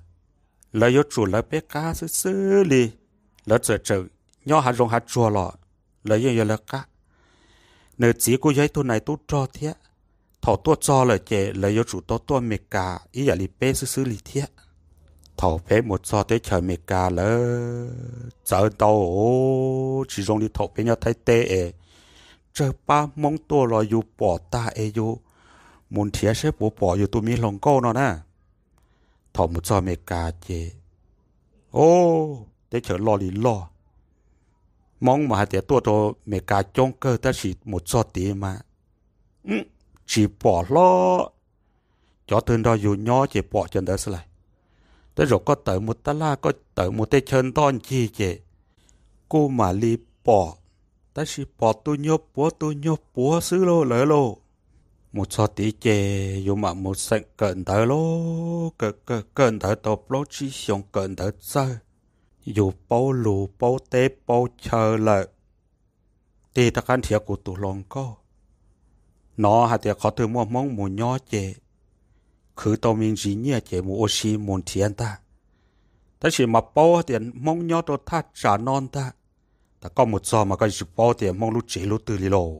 lawv yuav tsum lawv peb qab xwb xwb li, lawv txawm tseem nyob hav zoov hav tsuag los lawv yeej yog lawv qab. Nws txiv kuj yog ib tug nais tub rog thiab, thaum tuaj txog lawm ces lawv yuav tsum tau tuaj Amelikas ib yam li peb xwb xwb li thiab. Thaum peb mus txog teb chaws Amelikas lawm txawv ntau, tsis zoo li thaum peb nyob Thaib teb es tsawg pab Hmoob tuaj los yus pom tag es yus mus nrhiav saib puas pom yus tus me hluas nkauj no na. Thaum mus txog Amelikas ces, o, teb chaws loj li loj. Hmoob mas hais tias tuaj rau Amelikas coob kawg tab sis mus txog tid mas tsis pom hlo. Cov twg nrog yus nyob ces pom cov ntawd xwb lais. Tej zaum koj tawm mus tab laj, koj tawm mus tej chaw ntoj ncig ces kuj mam li pom, tab sis pom tus nyuag puav tus nyuag puav xwb lauj lawv lauj. Mus txog tid ces yus mam mus xeem kawm ntawv lauj, kawm kawm kawm ntawv tau plaub tsib xyoos kawm ntawv txawj, yus paub lus paub teb paub chaw lawm, tig rov qab nrhiav kuv tus hluas nkauj. Hnov hais tias qhov twg muaj Hmoob mus nyob ces khwv tau me ntsis nyiaj ces mus ua si mus nrhiav ntag. Tab sis mas paub tias Hmoob nyob rau thaj tsam no ntag, tas koj mus txog mas koj tsis paub tias Hmoob lub tsev lub twg li lauj.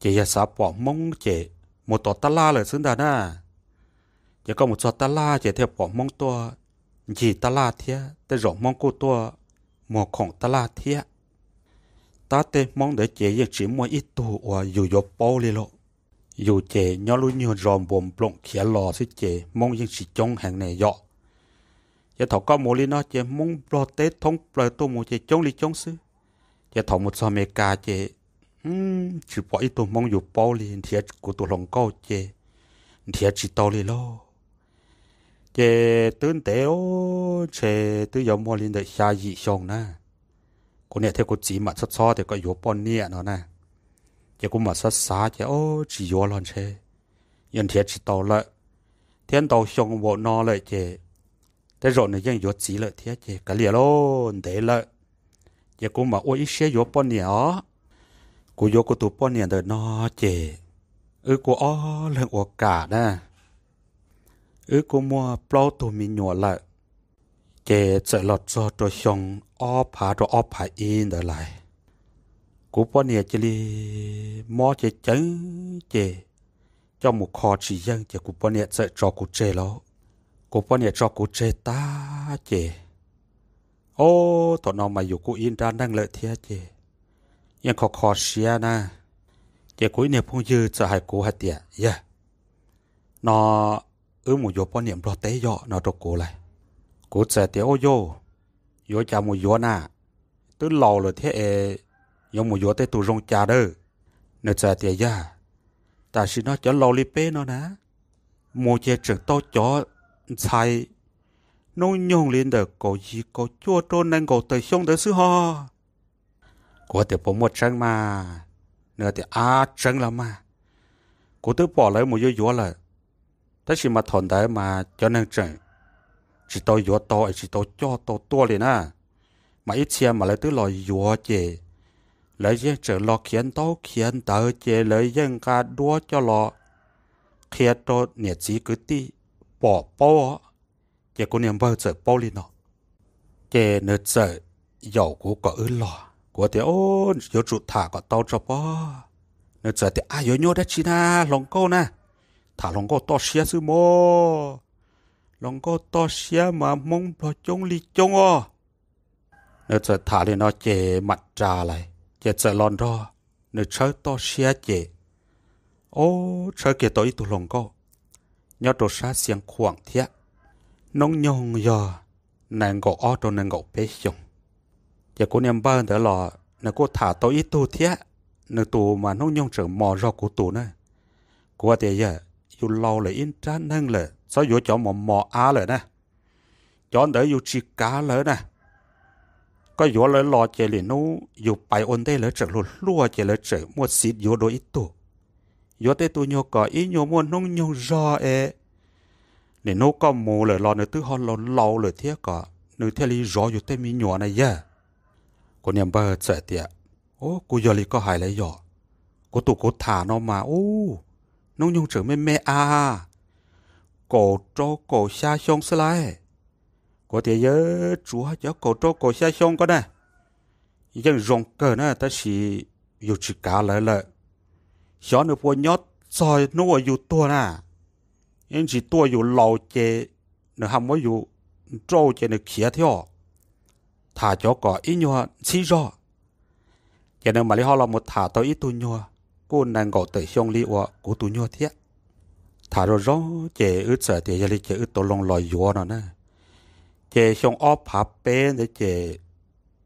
Ces yog xav pom Hmoob ces mus tom tab laj lawm xwb ntag na. Ces koj mus txog tab laj ces thiaj pom Hmoob tuaj ncig tab laj thiab, tej zaum Hmoob kuj tuaj muag khoom tab laj thiab. Tab tej Hmoob ntawd ces yeej tsis muaj ib tug uas yus yuav paub li lauj. Yus ces nyob lub nyuag zos npuas nploom khiav los xwb ces Hmoob yeej tsis coob heev ne yom. Ces thaum koj mus li no ces Hmoob Nplog teb thoob plaws tuaj mus ces coob li coob xwb. Ces thaum mus txog Amelikas ces tsis pom ib tug Hmoob yus paub li, nrhiav kuv tus hluas nkauj ces nrhiav tsis tau li lauj. Ces twb ntev, ntshe twb yuav muaj li ntawm xya yim xyoo na, kuv niam thiab kuv txiv mam txhob txhob tias kom yuav poj niam no na. Ces kuv mam xav xav ces, o, tsis yuav los ntshe yuav nrhiav tsis tau lawm, thiab ntau xyoo npaum no lawm ces tej zaum nws yeej yuav txiv lawm thiab ces kav liam lauj, ntev lawm. Ces kuv mam ua ib siab yuav poj niam os. Kuv yuav kuv tus poj niam ntawm no ces wb kuj ob leeg ua kam na. Wb kuj muaj plaub tug me nyuam lawm, ces txawm los txog rau xyoo ob phav rau ob phav ib ntawd lais, kuv poj niam cia li mob ceev ceev ces coj mus kho tsis yeej ces kuv poj niam txawm tso kuv tseg lauj. Kuv poj niam tso kuv tseg tag ces, o, thaum no mas yus kuj ib nrab neej lawm thiab ces yeej kho kho siab na. Ces kuv ib niag phooj ywg txawm hais kuv hais tias, yawg, no wb mus yuav poj niam Nplog teb yom no rau kuv lais. Kuv txawm tias, ua yauj, yuav cas mus yuav na, twb laus lawm thiab es yuav mus yuav tej tus zoo cas dawb. Nws txawm tias, yawg, tam sim no cov laus li peb no na, mus ces tseem tau cov ntxhais hnub nyoog li ntawm kaum yim kaum cuaj rau nees nkaum tawm xyoo ntawd xwb ho. Kuv tias, puas muaj tseeb mas? Nws tias, ab, tseeb los mas, kuv twb pom lawv mus yuav yuav lawm, tab sis mas thaum ntawd mas cov neeg tseem tsis tau yuav tau es tsis tau coj tau tuaj li na. mas ib txhia mas lawv twb los yuav ces lawv yeej tseem los khiav ntaub khiav ntawv ces lawv yeej nqa duab coj los qhia rau niam txiv kwv tij pom paub os. Ces kuv niag npawg txawm paub li no, ces nws txawm yaum kuv kom wb los. Kuv tias, yuav tsum tham kom tau tso pob. Nws txawm tias, a, yuav nyuaj dab tsi na, hluas nkauj na, tham hluas nkauj toj siab xwb mog. Hluas nkauj toj siab mas Hmoob Nplog coob li coob os. Nws txawm tham li no ces mam ras lais ces txawm los nrog nws tshawb toj siab ces, o, tshawb kiag tau ib tug hluas nkauj nyob rau sab Xiav Khuam thiab, hnub nyoog yog nees nkaum ob rau nees nkaum peb xyoos. Ces kuv niag npawg ntawd los nws kuj tham tau ib tug thiab, nws tus mas hnub nyoog tseem mos zog kuv tus na. Kuv tias, yawg, yus laus lawm ib nrab neeg lawm txhob yuav cov mos mos av lawm na, cov ntawd yus tsis kav lawv na. Koj yuav lawv los ces lwm hnub yus pais ua ntej lawv tseem hluas hluas ces lawv tseem muaj xiv yuav dua ib tug. Yuav tej tus nyuag kom ib nyuag muaj hnub nyoog zog es lwm hnub koj mus lawm los nws twb ho laus laus lawm thiab kom nws thiaj li zov yus tej me nyuam na yawg. Kuv niag npawg txawm tias, o, kuj yog li koj hais lawm yog, kuv tus kuv tham no mas, u, hnub nyoog tseem me me a, kaum rau kaum xya xyoo xwb lauj. Kuv tias, yawg, tsuav cov kaum rau kaum xya xyoo ko na yeej zoo kawg na tab sis yus tsis kav lawv lawm, xyov nws puas nyob txog hnub uas yus tuag na. Ib ntsis tuaj yus laus ces nws ho muab yus nrauj ces nws khiav thiab os. Tham cov kom ib nyuag ntxhib zog. Ces nws mam li ho los mus tham tau ib tug nyuag kuj nees nkaum tawm xyoo li uas kuv tus nyuag thiab. Tham zoo zoo ces wb txawm tias yog li ces wb tau loo los yuav no na. Ces xyoo ob phav peb ntawd ces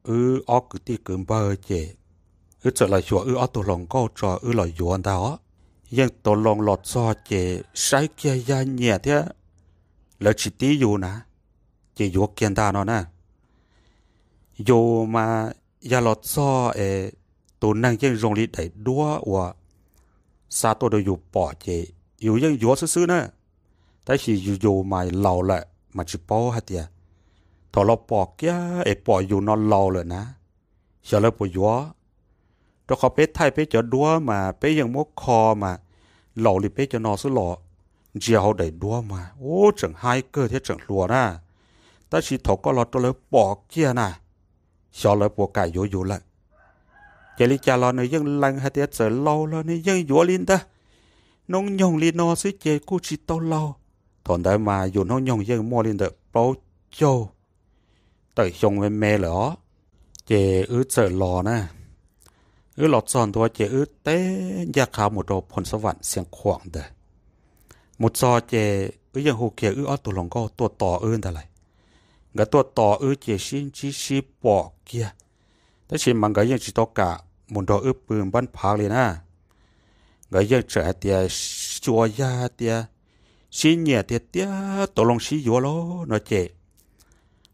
wb ob kwv tij kwv npawg ces wb txawm los xyuas wb ob tug hluas nkauj tso wb los yuav ntag os. Yeej tau loo los txog ces saib kiag yag nyiam thiab, lawv tsis tib yus na, ces yuav kiag ntag no na. Yus mas yog los txog es tus neeg yeej zoo li daim duab uas xa tuaj rau yus pom ces yus yeej yuav xwb xwb na. Tab sis yus yus mas laus lawm mas tsis paub hais tias thaum los pom kiag es pom yus no laus lawm na, xyov lawv puas yuav. Rau qhov peb thaij peb cov duab mas peb yeej muab kho mas laus li peb cov no xwb los ntsia hauv daim duab mas ub tseem haib kawg thiab tseem hluas na. Tab sis thaum koj los rau lawv pom kiag na, xyov lawv puas kam yuav yus lawm. Ces li cas los nws yeej lees hais tias txawm laus los nws yeej yuav li ntag, hnub nyoog li no xwb ces kuj tsis tau laus. Thaum ntawd mas yus hnub nyoog yeej muaj li ntawm plaub caug tawm xyoo me me lawm os. Ces wb txawm los na, wb los txog ntua ces wb teb ncaj qha mus rau Phoos Xab Vam Xiav Khuam ntawd. Mus txog ces wb yeej hu kiag wb ob tug hluas nkauj tuaj tos wb ntag lauj. Nkawd tuaj tos wb ces sib ntsib sib pom kiag, tab sis mas nkawd yeej tsis tau kam mus nrog wb pw npab phav li na. Nkawd yeej tseem hais tias xyuas yog hais tias sib nyiam tiag tiag tau loo sib yuav lawm no ces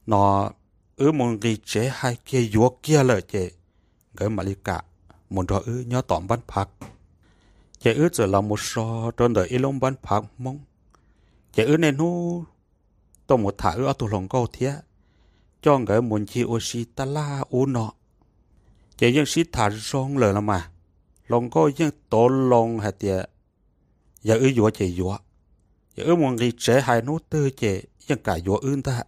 no wb mus nqis tsev hais kiag yuav kiag lawm ces nkawd mam li kam mus nrog wb nyob tom npab phav. Ces wb txawm los mus so rau ntawm ib lub npab phav Hmoob. Ces wb niaj hnub tuaj mus tham wb ob tug hluas nkauj thiab coj nkawd mus ncig ua si taj laj ub no. Ces yeej sib tham zoo lawm los mas, hluas nkauj yeej tau loo hais tias yog wb yuav ces yuav, yog wb mus nqis tsev hais hnub twg ces yeej kam yuav wb ntag.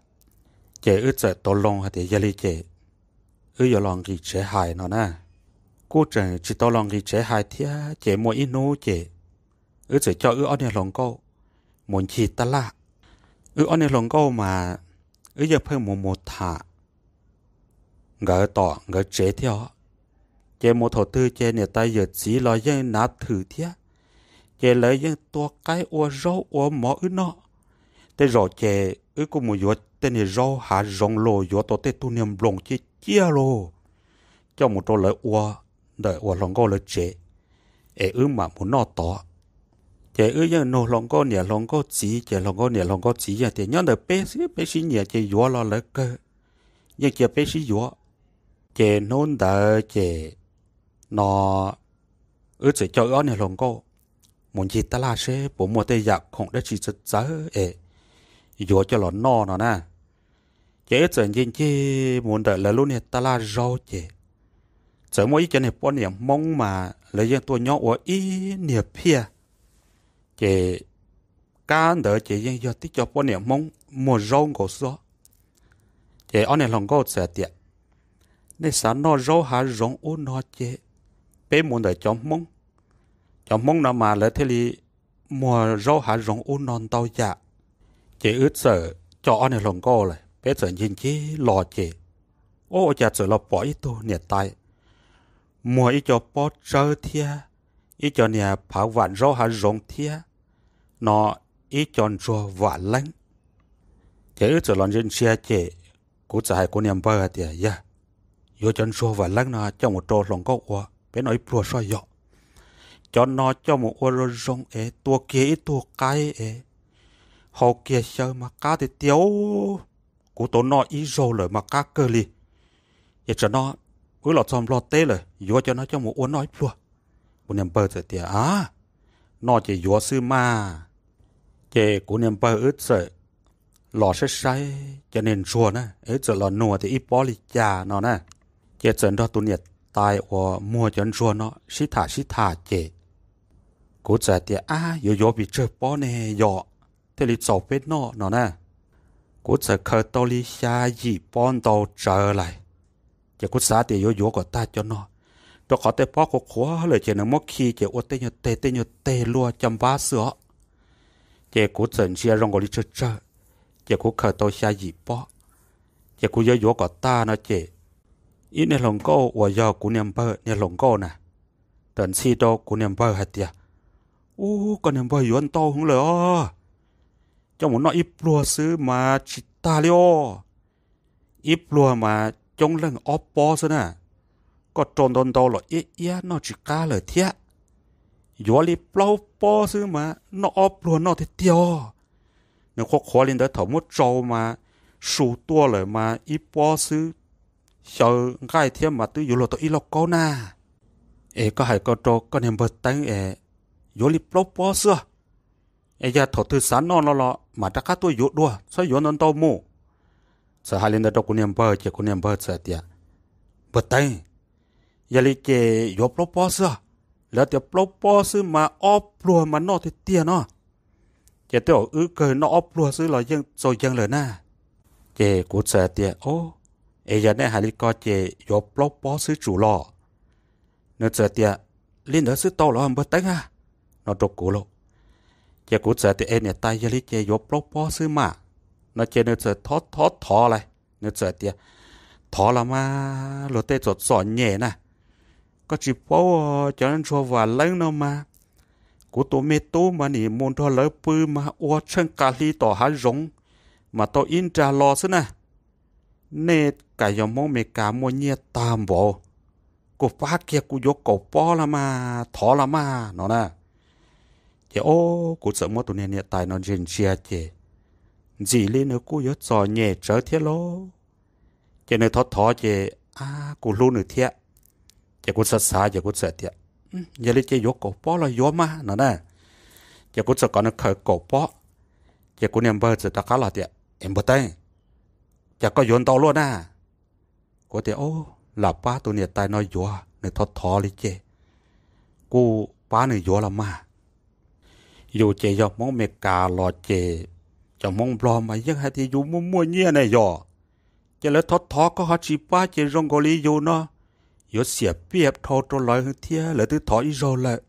Ces wb txawm tau loo hais tias yog li ces wb yuav los nqis tsev hais no na. Kuj tseem tsis tau los nqis tsev hais thiab ces muaj ib hnub ces wb txawm coj wb ob niag hluas nkauj mus ncig taj laj. Wb ob niag hluas nkauj mas wb yeej pheej mus mus tham nkawd tom nkawd tsev thiab os. Ces mus thaum twg ces niam tais yawm txiv los yeej nav thwm thiab, ces lawv yeej tua qaib ua zaub ua mov wb noj. Tej zaum ces wb kuj mus yuav tej niag zaub hav zoov los yuav tau tej tug niag nploos ciaj ciaj los coj mus rau lawv ua ntawm uas hluas nkauj lawv tsev, es wb mam mus noj tod. Ces wb yeej nug hluas nkauj niam hluas nkauj txiv ces hluas nkauj niam hluas nkauj txiv yeej tias nyob ntawm peb xwb, peb sib nyiam ces yuav los lawv kawg, yeej cia peb sib yuav. Ces hnub ntawd ces no wb txawm coj wb ob niag hluas nkauj mus ncig taj laj seb puas muaj tej yam khoom dab tsi txawv txawv es yuav coj los noj no na. Ces wb txawm ncig ncig mus ntawm lawv lub niag taj laj zaub ces txawm muaj ib cov niag poj niam Hmoob mas lawv yeej tuaj nyob ua ib niag phiaj. Ces kab ntawd ces yeej yog tib co poj niam Hmoob muag zaub nkaus xwb. Ces ob niag hluas nkauj txawm tias, nej xav noj zaub hav zoov ub no ces peb mus ntawm cov Hmoob. Cov Hmoob no mas lawv thiaj li muag zaub hav zoov ub no ntau yam. Ces wb txawm coj ob niag hluas nkauj lawm, peb txawm ncig ncig los ces, ua cas txawm los pom ib tug niam tais muag ib co pob tsawb thiab ib co niag phav vam zaub hav zoov thiab no ib co ntsuag vam leeb. Ces wb txawm los ntsia ntsia ces kuv txawm hais kuv niag npawg hais tias, yawg, yuav cov ntsuag vam leeb no coj mus rau hluas nkauj ua, peb noj ib pluag soj yog. Cov no coj mus ua zoo zoo es tua kiag ib tug qaib es hau kiag xyaw mas qab tiag tiag. Kuv tau noj ib zaug lawm mas qab kawg li. Ces tsam no wb los txog Nplog teb lawm, yuav cov no coj mus ua noj ib pluag. Kuv niag npawg txawm tias, a, noj ces yuav xwb mas. Ces kuv niag npawg wb txawm los saib saib cov niag ntsuag na, wb txawm los nug tias ib pob li cas no na. Ces txawm nrog tus niam tais uas muag cov ntsuag no sib tham sib tham ces kuv txawm hais tias, ab, yuav yuav pes tsawg pob ne yog thiaj li txaus peb noj no na. Kuv txawm khaws tau li xya yim pob ntau tsawv lawm. Ces kuv xav tias yuav yuav kom tag cov no, rau qhov tej pob qhuav qhuav lawm ces nws muab khi ces ua tej nyuag teg tej nyuag teg luaj caj npab xwb os. Ces kuv txawm ntsia zoo nkaus li tsawg tsawg, ces kuv khaws tau xya yim pob. Ces kuv yuav yuav kom tag no ces ib niag hluas nkauj uas yog kuv niag npawg niag hluas nkauj na, txawm ntxhi rau kuv niag npawg hais tias, ub, koj niag npawg yuav ntau heev lawm os. Coj mus noj ib pluag xwb mas tsis tag li os. Ib pluag mas coob leej ob pob xwb na. Koj rau ntau ntau los iab iab noj tsis qab lawm thiab. Yuav li plaub pob xwb mas noj ob pluag noj tiag tiag os. Nws qhuav qhuav li ntawd thaum muab tsau mas su tuaj lawm mas ib pob xwb xyaw nqaij thiab mas twb yuav luag tau ib lauj kaub na. Es koj hais ko rau koj niag npawg Teeb es yuav li plaub pob xwb. Es yog thaum twg xav noj no los mam rov qab tuaj yuav dua, txhob yuav ntau ntau mus. Txawm hais li ntawd rau kuv niag npawg ces kuv niag npawg txawm tias, npawg Teeb, yog li ces yuav plaub pob xwb. Lawv tias plaub pob xwb mas ob pluag mas noj tiag tiag no. Ces tej zaum wb kawg noj ob pluag xwb los yeej txaus yees lawm na. Ces kuv txawm tias, o, es yog nej hais li ko ces yuav plaub pob xwb tsum los? Nws txawm tias, li ntawd xwb tau los npawg Teeb a, no rau kuv lauj. Ces kuv txawm tias, es niam tais, yog li ces yuav plaub pob xwb mas, no ces nws txawm thov thov thov lawm. Nws txawm tias, thov los mas luag tej txom txom nyem na. Koj tsis paub, cov ntsuag vam leeb no mas kuv tus me tub mas nim mus nrog lawv pw mas ua tsheej qa hli tom hav zoov mas tau ib nra los xwb na. Nej kav yog Hmoob Meskas muaj nyiaj tag npaum, kuv pab kiag kuv yuav kaum pob los mas, thov los mas, no na. Ces o, kuv txawm muab tus niag niam tais no ntsia ntsia ces ntxim li nws kuj yuav txom nyem tsawv thiab lauj. Ces nws thov thov ces, a, kuv hlub nws thiab. Ces kuv xav xav ces kuv txawm tias, yog li ces yuav kaum pob los yuav mas, no na. Ces kuv txawm kom nws khaws kaum pob. Ces kuv niag npawg txawm rov qab los tias, es npawg Teeb, cas koj yuav ntau luaj na? Kuv tias, o, lam pab tus niam tais no yuav, nws thov thov li ces kuv pab nws yuav los mas. Yus ces yog Hmoob Meskas los ces cov Hmoob Nplog mas yeej hais tias yus muaj muaj nyiaj ne yog. Ces lawv thov thov koj ho tsis pab ces zoo nkaus li yus no yuav xiam piaj dhau rau lawv thiab, lawv twb thov ib zaug lawm.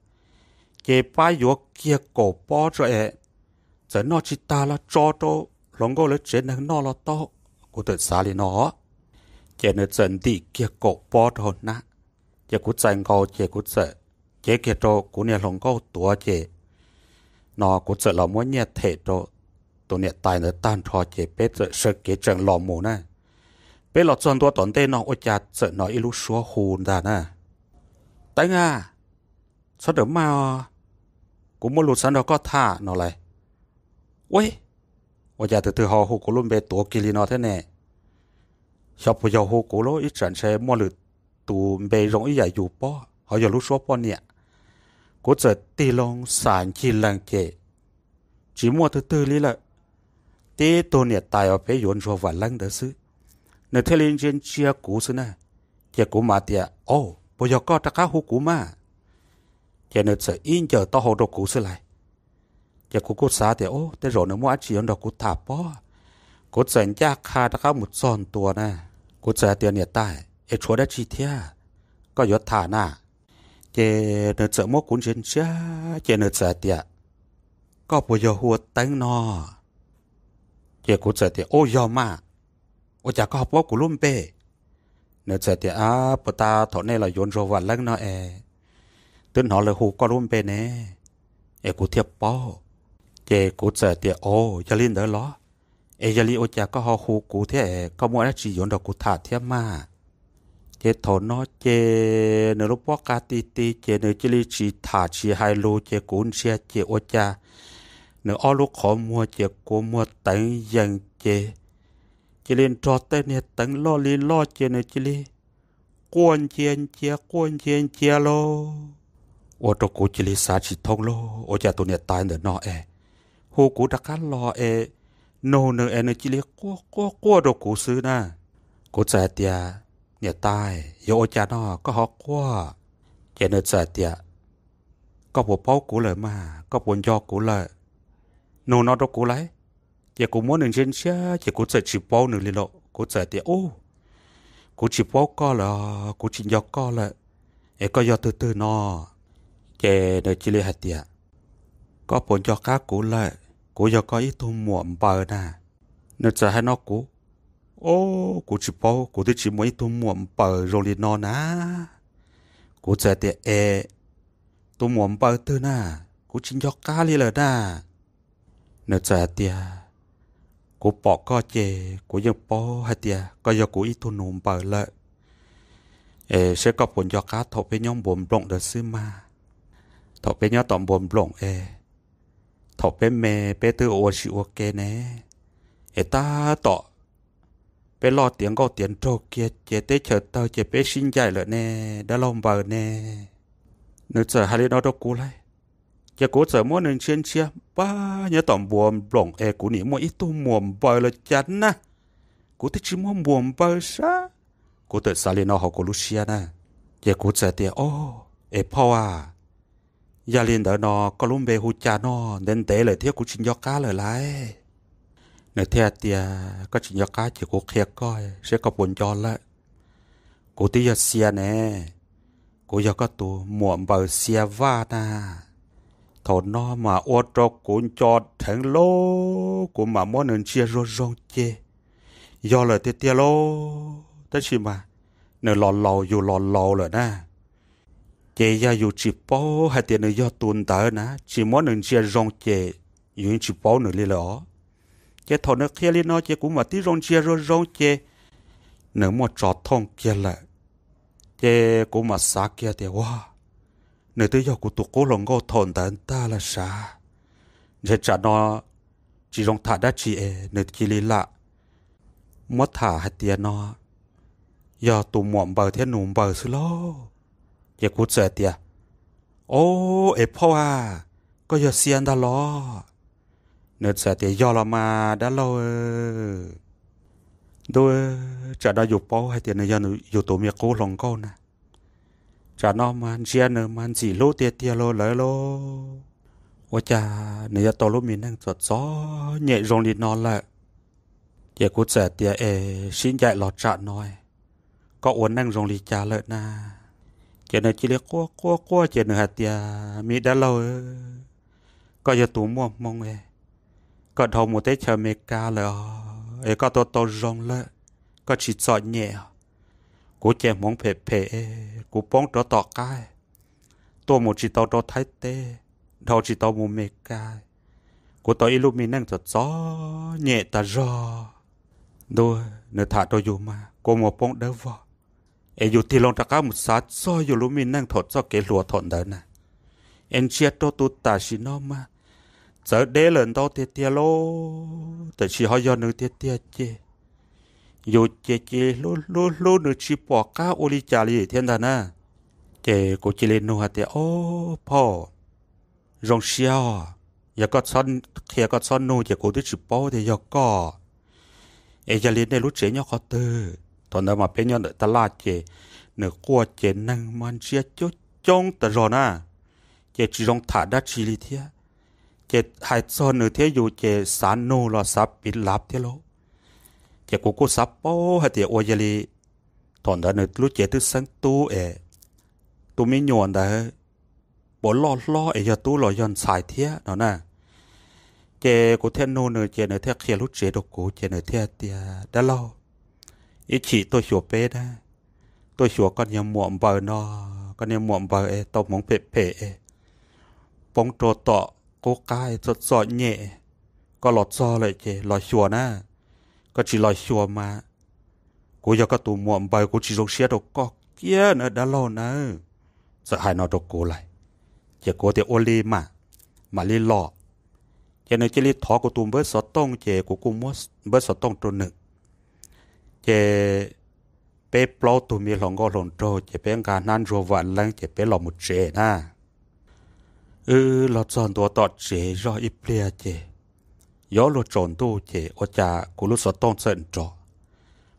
Ces pab yuav kiag kaum pob tso es, txawm noj tsis tag los tso rau hluas nkauj lawv tsev neeg noj los tau. Kuv txawm xav li no, ces nws txawm ntim kiag kaum pob rau hauv hnab. Ces kuv txais nkaus ces kuv txawm cev kiag rau kuv niag hluas nkauj tuav ces, no kuv txawm los muab nyiaj them rau tus niam tais ntawd tag nrho ces peb txawm sawv kev tseem los mus na. Peb los txog ntua tom ntej no ua cas txawm hnov ib lub suab hu ntag na, Teeb a, txhob rawm maj os, kuv muaj lus xav nrog koj tham no lauj. Ua, ua cas tus twg ho hu kuv lub npe tuav kiag li no thiab ne? Xyov puas yog hu kuv lub, ib tsam ntshe muaj lwm tus npe zoo ib yam yus pob ho yog lub suab poj niam. Kuv txawm tig loo xam ncig lees ces tsis muaj twg twg li lawm, tib tug niam tais uas peb yuav ntsuag vam leeb ntawd xwb. Nws thiaj li ntsia ntsia kuv xwb na. Ces kuv mam tias, Au, puas yog koj rov qab hu kuv mas? Ces nws txawm ib ncaws taub hau rau kuv xwb lauj. Ces kuv kuj xav tias, Ub, tej zaum nws muaj dab tsi yuav nrog kuv tham pob. Kuv txawm ncaj qha rov qab mus txog ntua na. Kuv txawm hais tias, Niam tais, es tshuav dab tsi thiab koj yuav tham na? Ces nws txawm muab kuv ntsia ntsia, ces nws txawm hais tias, Koj puas yog hu ua Teeb no? Ces kuv txawm tias, Ub, yog mas. Ua cas koj ho paub kuv lub npe? Nws txawm tias, Ab, puag ta thaum nej los yuav ntsuag Vam Leeb no es twb hnov lawv hu koj lub npe ne, es kuv thiaj paub. Ces kuv txawm tias, Au, yog li ntawd los? Es yog li ua cas koj ho hu kuv thiab es koj muaj dab tsi yuav nrog kuv tham thiab mas? Ces thaum no ces nws lub pob qa ti ti ces nws cia li tsis tham tsis hais lus, ces kuv ntsia ces ua cas nws ob lub qhov muag ces kua muag teev yees ces cia li nrog tej niag teev loj li loj ces nws cia li quaj ncia ncia quaj ncia ncia lauj. Ua rau kuv cia li xav tsis thoob lauj, ua cas tus niam tais ntawm no es hu kuv rov qab los es nug nws es nws cia li quaj quaj quaj rau kuv xwb na. Kuv txawm hais tias, Niam tais, yuav ua cas no koj ho quaj? Ces nws txawm hais tias, Koj puas paub kuv lawm mas, koj puas nco kuv lawm? Nug no rau kuv lauj. Ces kuv muab nws ntsia ntsia ces kuv txawm tsis paub nws li lauj. Kuv txawm tias, Ub, kuv tsis paub koj lawm, kuv tsis nco koj lawm, es koj yog twg twg no? Ces nws cia li hais tias, Koj puas nco qab kuv lawm? Kuv yog koj ib tug muam npaws na. Nws txawm hais no kuv, Ob, kuv tsis paub, kuv twb tsis muaj ib tug muam npaws zoo li no na. Kuv txawm tias, Es tus muam npaws twg na? Kuv tsis nco qab li lawm na. Nws txawm hais tias, Kuv pom koj ces kuv yeej paub hais tias koj yog kuv ib tug nus npaws lawm. Es seb koj puas nco qab thaum peb nyob npuas nploom ntawd xwb mas. Thaum peb nyob tom npuas nploom es thaum peb me peb twb ua si ua ke ne, es tab tom peb loj tiav nkauj tiav nraug kiag ces teb chaws tawg ces peb sib ncaim lawm ne, dab laug npaws ne. Nws txawm hais li no rau kuv lauj. Ces kuv txawm muab nws ntsia ntsia, Pab, nyob tom npuas nploom es kuv nim muaj ib tug muam npaws lawm cas na. Kuv twb tsis muaj muam npaws sab. Kuv txawm xav li no hauv kuv lub siab na. Ces kuv txawm tias, Ob, es phauj a, yog li ntawd no koj lub npe hu cas no? Ntev ntev lawm thiab kuv tsis nco qab lawm lauj. Nws thiaj tias, Koj tsis nco qab ces kuv qhia koj seb koj puas nco lawm. Kuv twb yog Xia ne, kuv yog koj tus muam npaws Xia Vaj na. Thaum no mas ua rau kuv nco dheev lauj, kuv mam muab nws ntsia zoo zoo ces yog lawm tiag tiag lauj. Tab sis mas nws los laus yus los laus lawm na, ces yog yus tsis paub hais tias nws yog tus ntawd na, tsis muab nws ntsia zoo ces yus yeej tsis paub nws li lawm os. Ces thaum nws qhia li no ces kuv mam tib zoo ntsia zoo zoo ces nws muaj tso thooj kiag lawm. Ces kuv mam xav kiag tias, Ua, nws twb yog kuv tus qub hluas nkauj thaum ntawd ntag lawm sav. Ntshe tsam no tsis zoo tham dab tsi es nws cia li lam muab tham hais tias no yog tus muam npaws thiab nus npaws xwb lauj. Ces kuv txawm tias, Ob, es phauj a, koj yog Xia ntag los? Nws txawm tias, Yog los mas dab laug. Ntuj, tsam no yus paub hais tias nws yog yus tus me qub hluas nkauj na. Tsam no mas ntsia nws mas ntxim hlub tiag tiag lauj lawv lauj. Ua cas nws yuav tau lub me neej txom txom nyem zoo li no lawm? Ces kuv txawm tias, Es sib ncaim los tsam no koj ua neej zoo li cas lawm na? Ces nws cia li quaj quaj quaj ces nws hais tias, Me dab laug, koj yog tus muaj hmoo es koj dhau mus teb chaws Amelikas lawm os, es koj tuaj tau zoo lawm, koj tsis txom nyem os. Kuv ces hmoov phem phem es kuv poob rov tom qab, tuaj mus tsis tau rau Thaib teb, dhau tsis tau mus Amelikas. Kuv tau ib lub me neej txom txom nyem tas zog. Ntuj, nws tham rau yus mas kua muag poob dawb vog, es yus tig loo rov qab mus xav txog yus lub me neej thaum txoj kev hluas thaum ntawd na. Es ntsia rau tus tam sim no mas txawv deb lawm ntau tiag tiag lauj, tiam sis ho yog nws tiag tiag ces yus ces cia li hlub hlub hlub nws tsis pom qab ua li cas li thiab ntag na. Ces kuv cia li nug hais tias, Ob phauj, zoo siab os, yog koj txhob qhia koj txhob nug ces kuv twb tsis paub tias yog koj. Es yog li nej lub tsev nyob qhov twg? Thaum ntawd mas peb nyob ntawm taj laj ces nws quaj ces neeg mas ntsia coob coob tas zog na, ces tsis zoo tham dab tsi li thiab. Ces hais txog nws thiab yus ces xav nug los xav piv lav thiab lauj. Ces kuv kuj xav paub hais tias ua yog li thaum ntawd nws lub cev twb xeeb tub es tus me nyuam ntawd puas loj hlob es yog tub los yog ntxhais thiab no na. Ces kuv thiaj nug nws ces nws thiaj qhia lub tsev rau kuv ces nws thiaj tias, dab laug, ib chim tuaj xyuas peb na, tuaj xyuas koj niag muam npaws no, koj niag muam npaws es tau hmoov phem phem es poob rau tom qub qab txom txom nyem. Koj los txog lawm ces los xyuas na, koj tsis los xyuas mas kuv yog koj tus muam npaws kuv tsis zoo siab rau koj kiag na dab laug nawb. Txawm hais no rau kuv lawm, ces kuv tias ua li mas, mam li los. Ces nws cia li thov kuv tus npawb xov tooj ces kuv kuj muab npawb xov tooj rau nws. Ces peb plaub tug me hluas nkauj hluas nraug ces peb nqa hnab ntsuag vam leeb ces peb los mus tsev na. Wb los txog ntua tom tsev zog ib pliag ces yuav luag tsaus ntuj ces ua cas kuv lub xov tooj txawm nrov.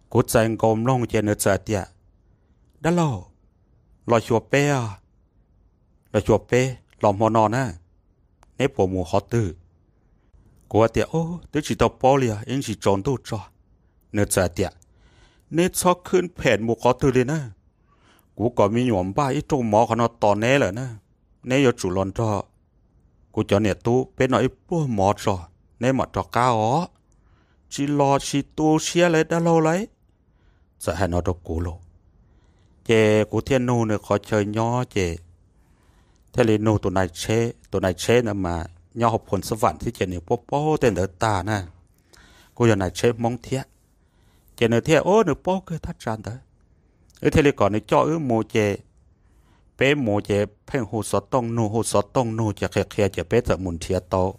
Kuv txais nkaus mloog ces nws txawm hais tias, dab laug, los xyuas peb os, los xyuas peb los hmo no na, neb puas mus qhov twg? Kuv tias, ub, twb tsis tau paub li os, ib ntsis tsaus ntuj tso. Nws txawm hais tias, neb txhob khwb phem mus qhov twg li na, kuv kom me nyuam npaj ib rooj mov qhov no tos neb lawm na, neb yuav tsum los nrog kuv cov niam tub peb noj ib pluag mov tso, neb mam rov qab os, tsis los tsis tu siab li dab laug lauj. Txawm hais no rau kuv lauj. Ces kuv thiaj nug nws qhov chaw nyob ces thiaj li nug tus nais tsheb, tus nais tsheb ntawd mas nyob hauv Phoos Xab Vam thiab ces nws paub paub tej ntawd tag na, kuj yog nais tsheb Hmoob thiab. Ces nws thiaj, ub, nws paub kawg thaj tsam ntawd. Wb thiaj li kom nws coj wb mus ces peb mus ces pheej hu xov tooj nug, hu xov tooj nug ces qhia qhia ces peb txawm mus nrhiav tau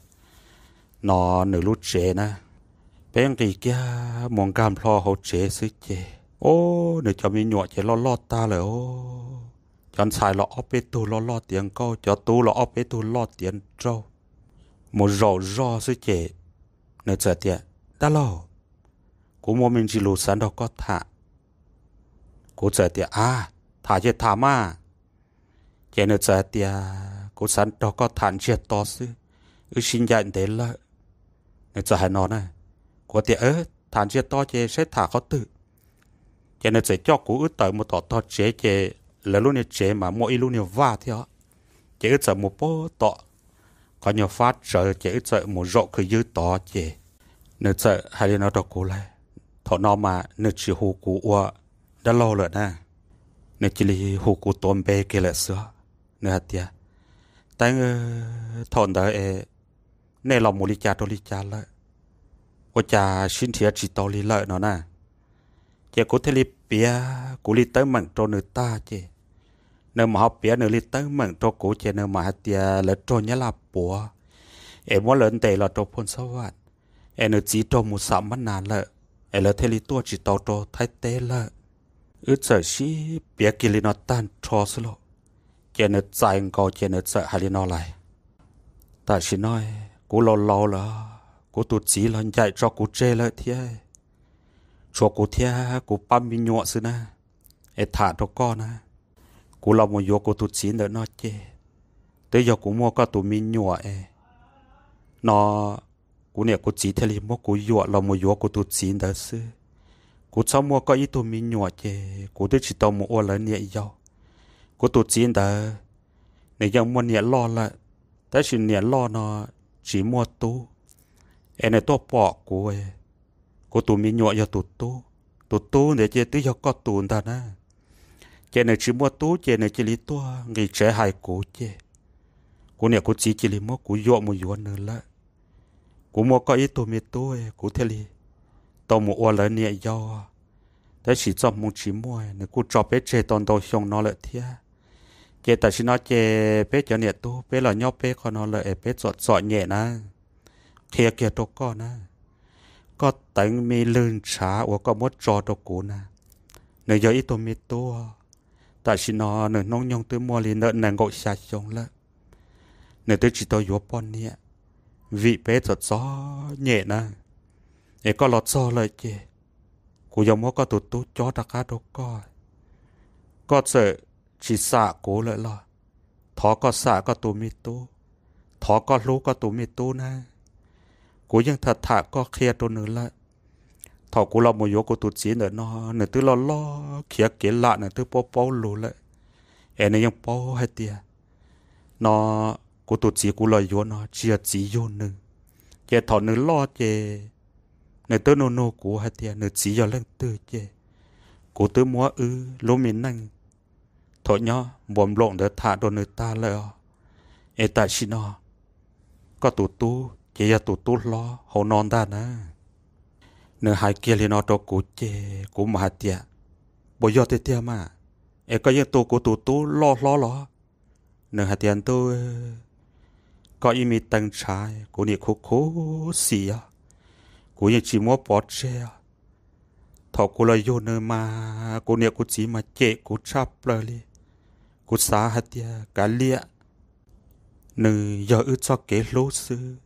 no nws lub tsev na. Peb nqis kiag mus nkag nplho hauv tsev xwb ces, ub, nws cov me nyuam ces loj loj tag lawm os. Cov ntxhais los ob peb tug loj loj tiav nkauj, cov tub los ob peb tug loj tiav nraug. Mus zaum zog xwb ces nws txawm tias, dab laug, kuv muaj me ntsis lus xav nrog koj tham. Kuv txawm tias, a, tham ces tham mas. Ces nws txawm hais tias, kuv xav nrog koj tham ntsiag to xwb, wb sib ncaim ntev lawm. Nws txawm hais no na. Kuv tias, tham ntsiag to ces saib tham qhov twg. Ces nws txawm coj kuv wb tawm mus tom tog tsev ces lawv lub niag tsev mas muaj ib lub niag vaj thiab os. Ces wb txawm mus pab tom qhov nyuag fab tsawv ces wb txawm mus zaum khwv ywb tod ces nws txawm hais li no rau kuv lawm. Thaum no mas nws tsis hu kuv ua dab laug lawm na, nws cia li hu kuv tuav npe kiag lawm xwb. Nws hais tias, Teeb, thaum ntawd es nej los mus li cas rau li cas lawm? Ua cas sib nrhiav tsis tau li lawm no na? Ces kuv thiaj li piav kuv li teeb meem rau nws tag ces nws mam ho piav nws li teeb meem rau kuv ces nws mam hais tias lawv raug Nyab Laj puav es muab lawv ntes los rau Phoos Xab Vam, es nws txiv raug mus xam mab nas lawm, es lawv thiaj li tuaj tsis tau rau Thaib teb lawm. Wb txawm sib piav kiag li no tag nrho xwb lauj, ces nws txais nkaus ces nws txawm hais li no lais, tam sim no kuv laus laus lawm, kuv tus txiv los ncaim tso kuv tseg lawm thiab, tshuav kuv thiab kuv pab me nyuam xwb na. Es tham rau koj na, kuv los mus yuav kuv tus txiv ntawm no ces twb yog kuv muaj koj tus me nyuam es no kuv niam kuv txiv thiaj li muab kuv yuam los mus yuav kuv tus txiv ntawd xwb. Kuv txhob muaj koj ib tug me nyuam ces kuv twb tsis tau mus ua lawv niam yau. Kuv tus txiv ntawd nws yeej muaj niam loj lawm, tab sis niam loj no tsis muaj tub, es nws tuaj pom kuv, kuv tus me nyuam yog tus tub, tus tub ntawd ces twb yog koj tus ntag na. Ces nws tsis muaj tub ces nws cia li tuaj nqis tsev hais kuv ces kuv niam kuv txiv cia li muab kuv yuam mus yuav nws lawm. Kuv muaj koj ib tug me tub kuv thiaj li tau mus ua lawv niam yau, tab sis txoj hmoo tsis muaj, nws kuj tso peb tseg tau ntau xyoo no lawm thiab. Ces tam sim no ces peb cov niam tub peb los nyob peb qhov no lawm es peb txom txom nyem na. Qhia kiag rau koj na, koj teev me lwg ntshav uas koj muab tso rau kuv na, nws yog ib tug me tub, tam sim no nws hnub nyoog twb muaj li ntawm nees nkaum xya xyoo lawm. Nws twb tsis tau yuav poj niam, vim peb txom txom nyem na. Es koj los txog lawm ces kuv yuav muab koj tus tub cob rov qab rau koj. Koj txawm tsis xam kuv lawm los thov koj xam koj tus me tub, thov koj hlub koj tus me tub nawb. Kuv yeej tham tham koj qhia rau nws lawm. Thaum kuv los mus yuav kuv tus txiv ntawm no, nws twb loj loj khiav kev lam, nws twb paub paub lus lawm. Es nws yeej paub hais tias no kuv tus txiv kuv los yuav no tsis yog txiv yug nws. Ces thaum nws loj ces nws twb nug nug kuv hais tias nws txiv yog leej twg ces kuv twb muab wb lub me neej thaum nyob npuas nploom ntawd tham rau nws tag lawm os. Es tam sim no koj tus tub ces yog tus tub hlob hauv no ntag na. Nws hais kiag li no rau kuv ces kuv mam hais tias, puas yog tiag tiag mas? Es koj yeej tu kuv tus tub loj hlob los? Nws hais tias, ntuj, koj ib me teev ntshav kuv niam khuv khuv xim os, kuv yeej tsis muab pov tseg os. Thaum kuv los yug nws mas kuv niam kuv txiv mas cem kuv tshaj plaws li. Kuv xav hais tias kav liam, nws yog wb txoj kev hlub xwb.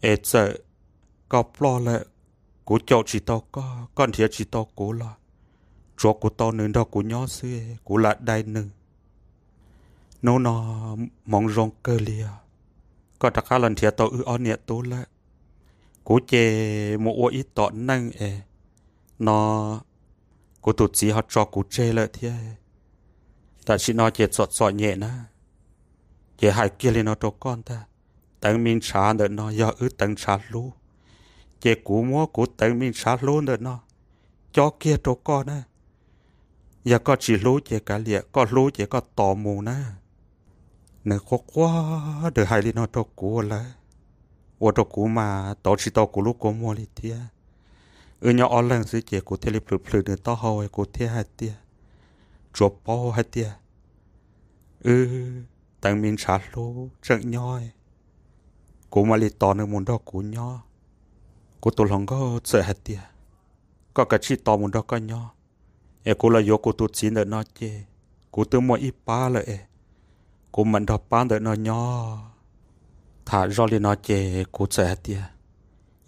Es txawm koj ploj lawm, kuv caum tsis tau koj, koj nrhiav tsis tau kuv los tsuav kuv tau nws nrog kuv nyob xwb, kuv lam dai nws. Hnub no hmoov zoo kawg li os, koj rov qab los nrhiav tau wb ob niam tub lawm. Kuv ces mus ua ib tom neej es no kuv tus txiv ho tso kuv tseg lawm thiab. Tam sim no ces txom txom nyem na, ces hais kiag li no rau koj ntag, teev me ntshav ntawm no yog wb teev ntshav hlub, ces kuv muab kuv teev me ntshav hlub ntawm no cob kiag rau koj na. Yog koj tsis hlub ces kav liam, koj hlub ces koj tos mus na. Nws quaj quaj, nws hais li no rau kuv lawm, ua rau kuv mas tau tsis tau kuv lub kua muag li thiab. Wb nyob ob leeg xwb ces kuv thiaj li plhws plhws nws taub hau, kuv thiaj hais tias, tsuas paub hais tias wb teev me ntshav hlub tseem nyob, kuv mam li tos nws mus nrog kuv nyob. Kuv tus hluas nkauj txawm hais tias, koj kav tsij tos mus nrog koj nyob, es kuv los yuav kuv tus txiv ntawm no ces kuv twb muaj ib pab lawm es kuv mam nrog pab ntawm no nyob. Tham zoj li no ces kuv txawm hais tias,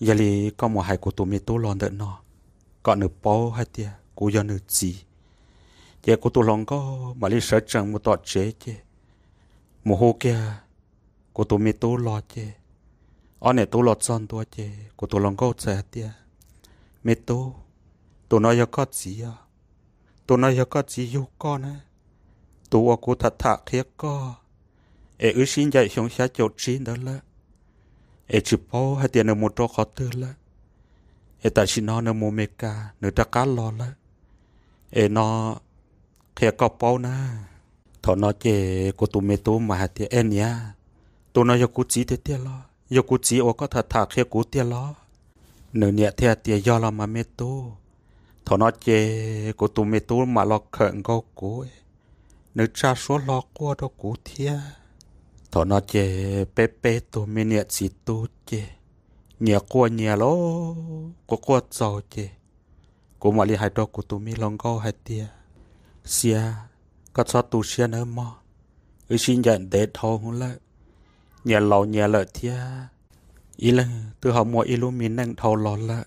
yog li koj mus hais kuv tus me tub los ntawm no kom nws paub hais tias kuv yog nws txiv. Ces kuv tus hluas nkauj mam li sawv tsees mus tom tsev ces mus hu kiag kuv tus me tub los ces ob niam tub los txog ntua ces kuv tus hluas nkauj txawm hais tias, me tub, tus no yog koj txiv os, tus no yog koj txiv yug koj na, tus uas kuv tham tham qhia koj, es wb sib ncaim xyoo xya caum tsib ntawd lawm, es tsis paub hais tias nws mus rau qhov twg lawm, es tam sim no nws mus Meskas nws rov qab los lawm, es no qhia koj paub na. Thaum no ces kuv tus me tub mas hais tias, e niam, tus no yog kuv txiv tiag tiag los? Yog kuv txiv uas koj tham tham qhia kuv tiag los? Nws niam thiaj tias, yog los mas me tub. Thaum no ces kuv tus me tub mam los khawm nkaus kuv, nws tsa suab hlo quaj rau kuv thiab. Thaum no ces peb peb tug me niam txiv tub ces nyias quaj nyias los quaj quaj txaus ces kuv mam li hais rau kuv tus me hluas nkauj hais tias, Xiab, koj txhob tu siab nawb mog, wb sib ncaim ntev dhau lawm, nyias laus nyias lawm thiab, ib leeg twb ho muaj ib lub me neej dhau los lawm.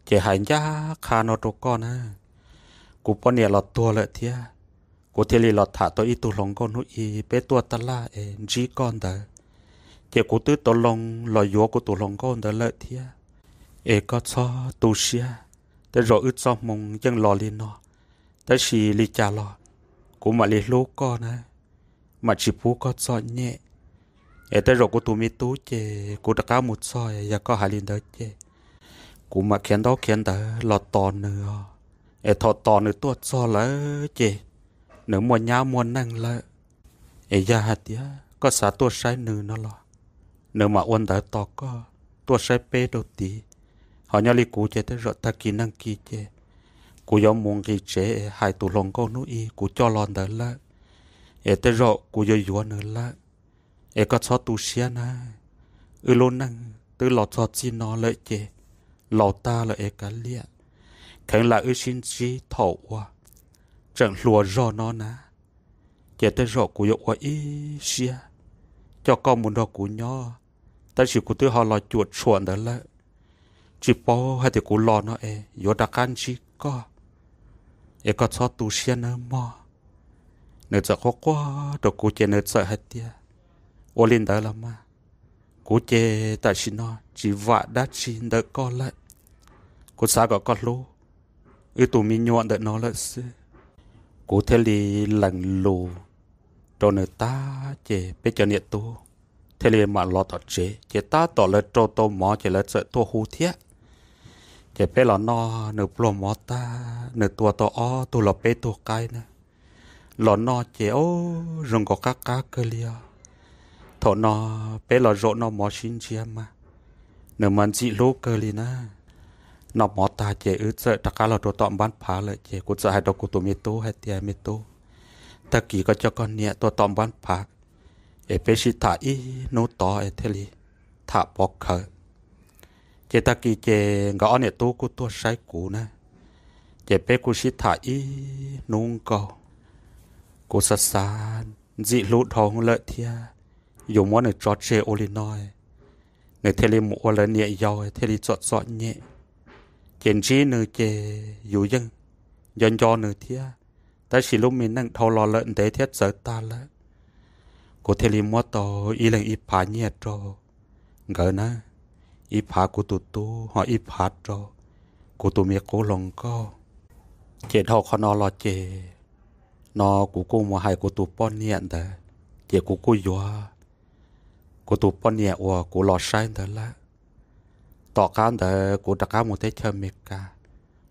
Ces hais ncaj qha no rau koj na, kuv poj niam los tuag lawm thiab, kuv thiaj li los tham tau ib tug hluas nkauj hnub i peb tuaj taj laj es ntsib koj ntawd. Ces kuv twb tau loo los yuav kuv tus hluas nkauj ntawd lawm thiab. Es koj txhob tu siab, tej zaum wb txoj hmoo yeej los li no, tab sis li cas los kuv mam li hlub koj na, mam tsis pub koj txom nyem. Es tej zaum kuv tus me tub ces kuv rov qab mus txog, yog koj hais li ntawd ces kuv mam khiav ntaub khiav ntawv los tos nws os. Es thaum tos nws tuaj txog lawm ces nws muaj nyab muaj neej lawm. Es yog hais tias koj xav tuaj saib nws no los nws mam ua ntawv tos koj tuaj saib peb rau tid. Ho nyob li kuv ces tej zaum tag kis neeg kis ces kuv yuav mus nqis tsev es hais tus hluas nkauj hnub i kuv coj los ntawd lawm, es tej zaum kuv yuav yuav nws lawm. Es koj txhob tu siab na, wb lub neej twb los txog txij no lawm ces laus tag lawm es kav liam, kheev lam wb sib ntsib thaum uas tseem hluas zog no na. Ces tej zaum kuv yuav ua ib siab coj koj mus nrog kuv nyob, tab sis kuv twb ho los cuam tshuam ntawd lawm. tsis paub hais tias kuv los no es yuav rov qab ntsib koj, es koj txhob tu siab nawb mog. Nws txawm quaj quaj rau kuv ces nws txawm hais tias, ua li ntawd los mas, kuv ces tam sim no tsis vam dab tsi ntawm koj lawm. Kuv xav kom koj hlub wb tus me nyuam ntawm no lawm xwb. Kuv thiaj li lees lus rau nws tag ces peb cov niam tub thiaj li mam los tom tsev. Ces tab tom lawv rau tau mov ces lawv txawm tuaj hu thiab. Ces peb los noj nws pluag mov tag, nws tua tau ob tug los peb tug qaib na, los noj ces ub, zoo nkaus qab qab kawg li os. Thaum no peb los zaum noj mov sib ntsiab mas nws mas ntxim hlub kawg li na. Noj mov tag ces wb txawm rov qab los rau tom npab phav lawm ces kuv txawm hais rau kuv tus me tub hais tias, me tub, tag kis koj coj koj niam tuaj tom npab phav es peb sib tham ib hnub tod es thiaj li tham pov khawv. Ces tag kis ces nkawd ob niam tub kuj tuaj saib kuv na, ces peb kuj sib tham ib hnub nkaus. Kuv xav xav ntxim hlub dhau lawm thiab, yus muab nws tso tseg ua li no, nws thiaj li mus ua lawv niam yau thiaj li txom txom nyem. Ces ntsib nws ces yus yeej nco nco nws thiab, tab sis lub me neej dhau los lawm ntev thiab txawv tag lawm. Kuv thiaj li muab tau ib leeg ib phav nyiaj rau nkawd na, ib phav kuv tus tub ho ib phav rau kuv tus me qub hluas nkauj. Ces dhau qhov no los ces no kuv kuj mus hais kuv tus poj niam ntawd, ces kuv kuj yuav kuv tus poj niam uas kuv los saib ntawd lawm. Tom qab ntawd kuv rov qab mus teb chaws Amelikas,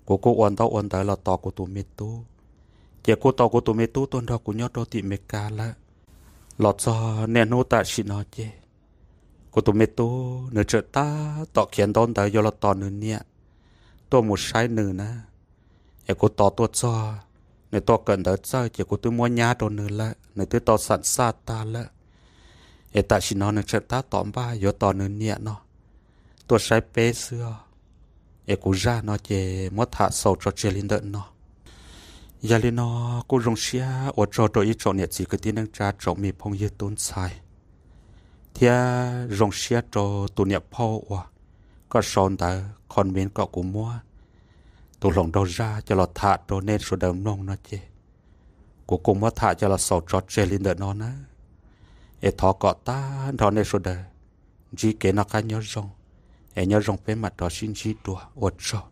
kuv kuj ua ntaub ua ntawv los tos kuv tus me tub, ces kuj tau kuv tus me tub tuaj nrog kuv nyob rau tim Amelikas lawm. Los txog niaj hnub tam sim no ces kuv tus me tub nws tseem tab tom khiav ntaub ntawv yuav los tos nws niam tuaj mus saib nws na. Es kuv tos tuaj txog, nws tuaj kawm ntawv txawj ces kuv twb muab nyab rau nws lawm, nws twb tau xam xaj tag lawm. Es tam sim no nws tseem tab tom npaj yuav tos nws niam no tuaj saib peb xwb os. Es kuv zaj no ces muab tham xaus tso tseg li ntawm no. Yog li no, kuj zoo siab ua tsaug rau ib tsoom niam txiv kwv tij neej tsa, tsoom me phooj ywg tub ntxhais, thiab zoo siab rau tus niam phauj uas koj sau ntawv comment kom kuv muab tus hluas nraug zaj coj los tham rau nej sawv daws mloog no ces kuv kuj muab tham coj los xaus tso tseg li ntawm no nawb. Es thov kom tag nrho nej sawv daws ntsib kev noj qab nyob zoo, es nyob zoo peb mam rov sib ntsib dua, ua tsaug.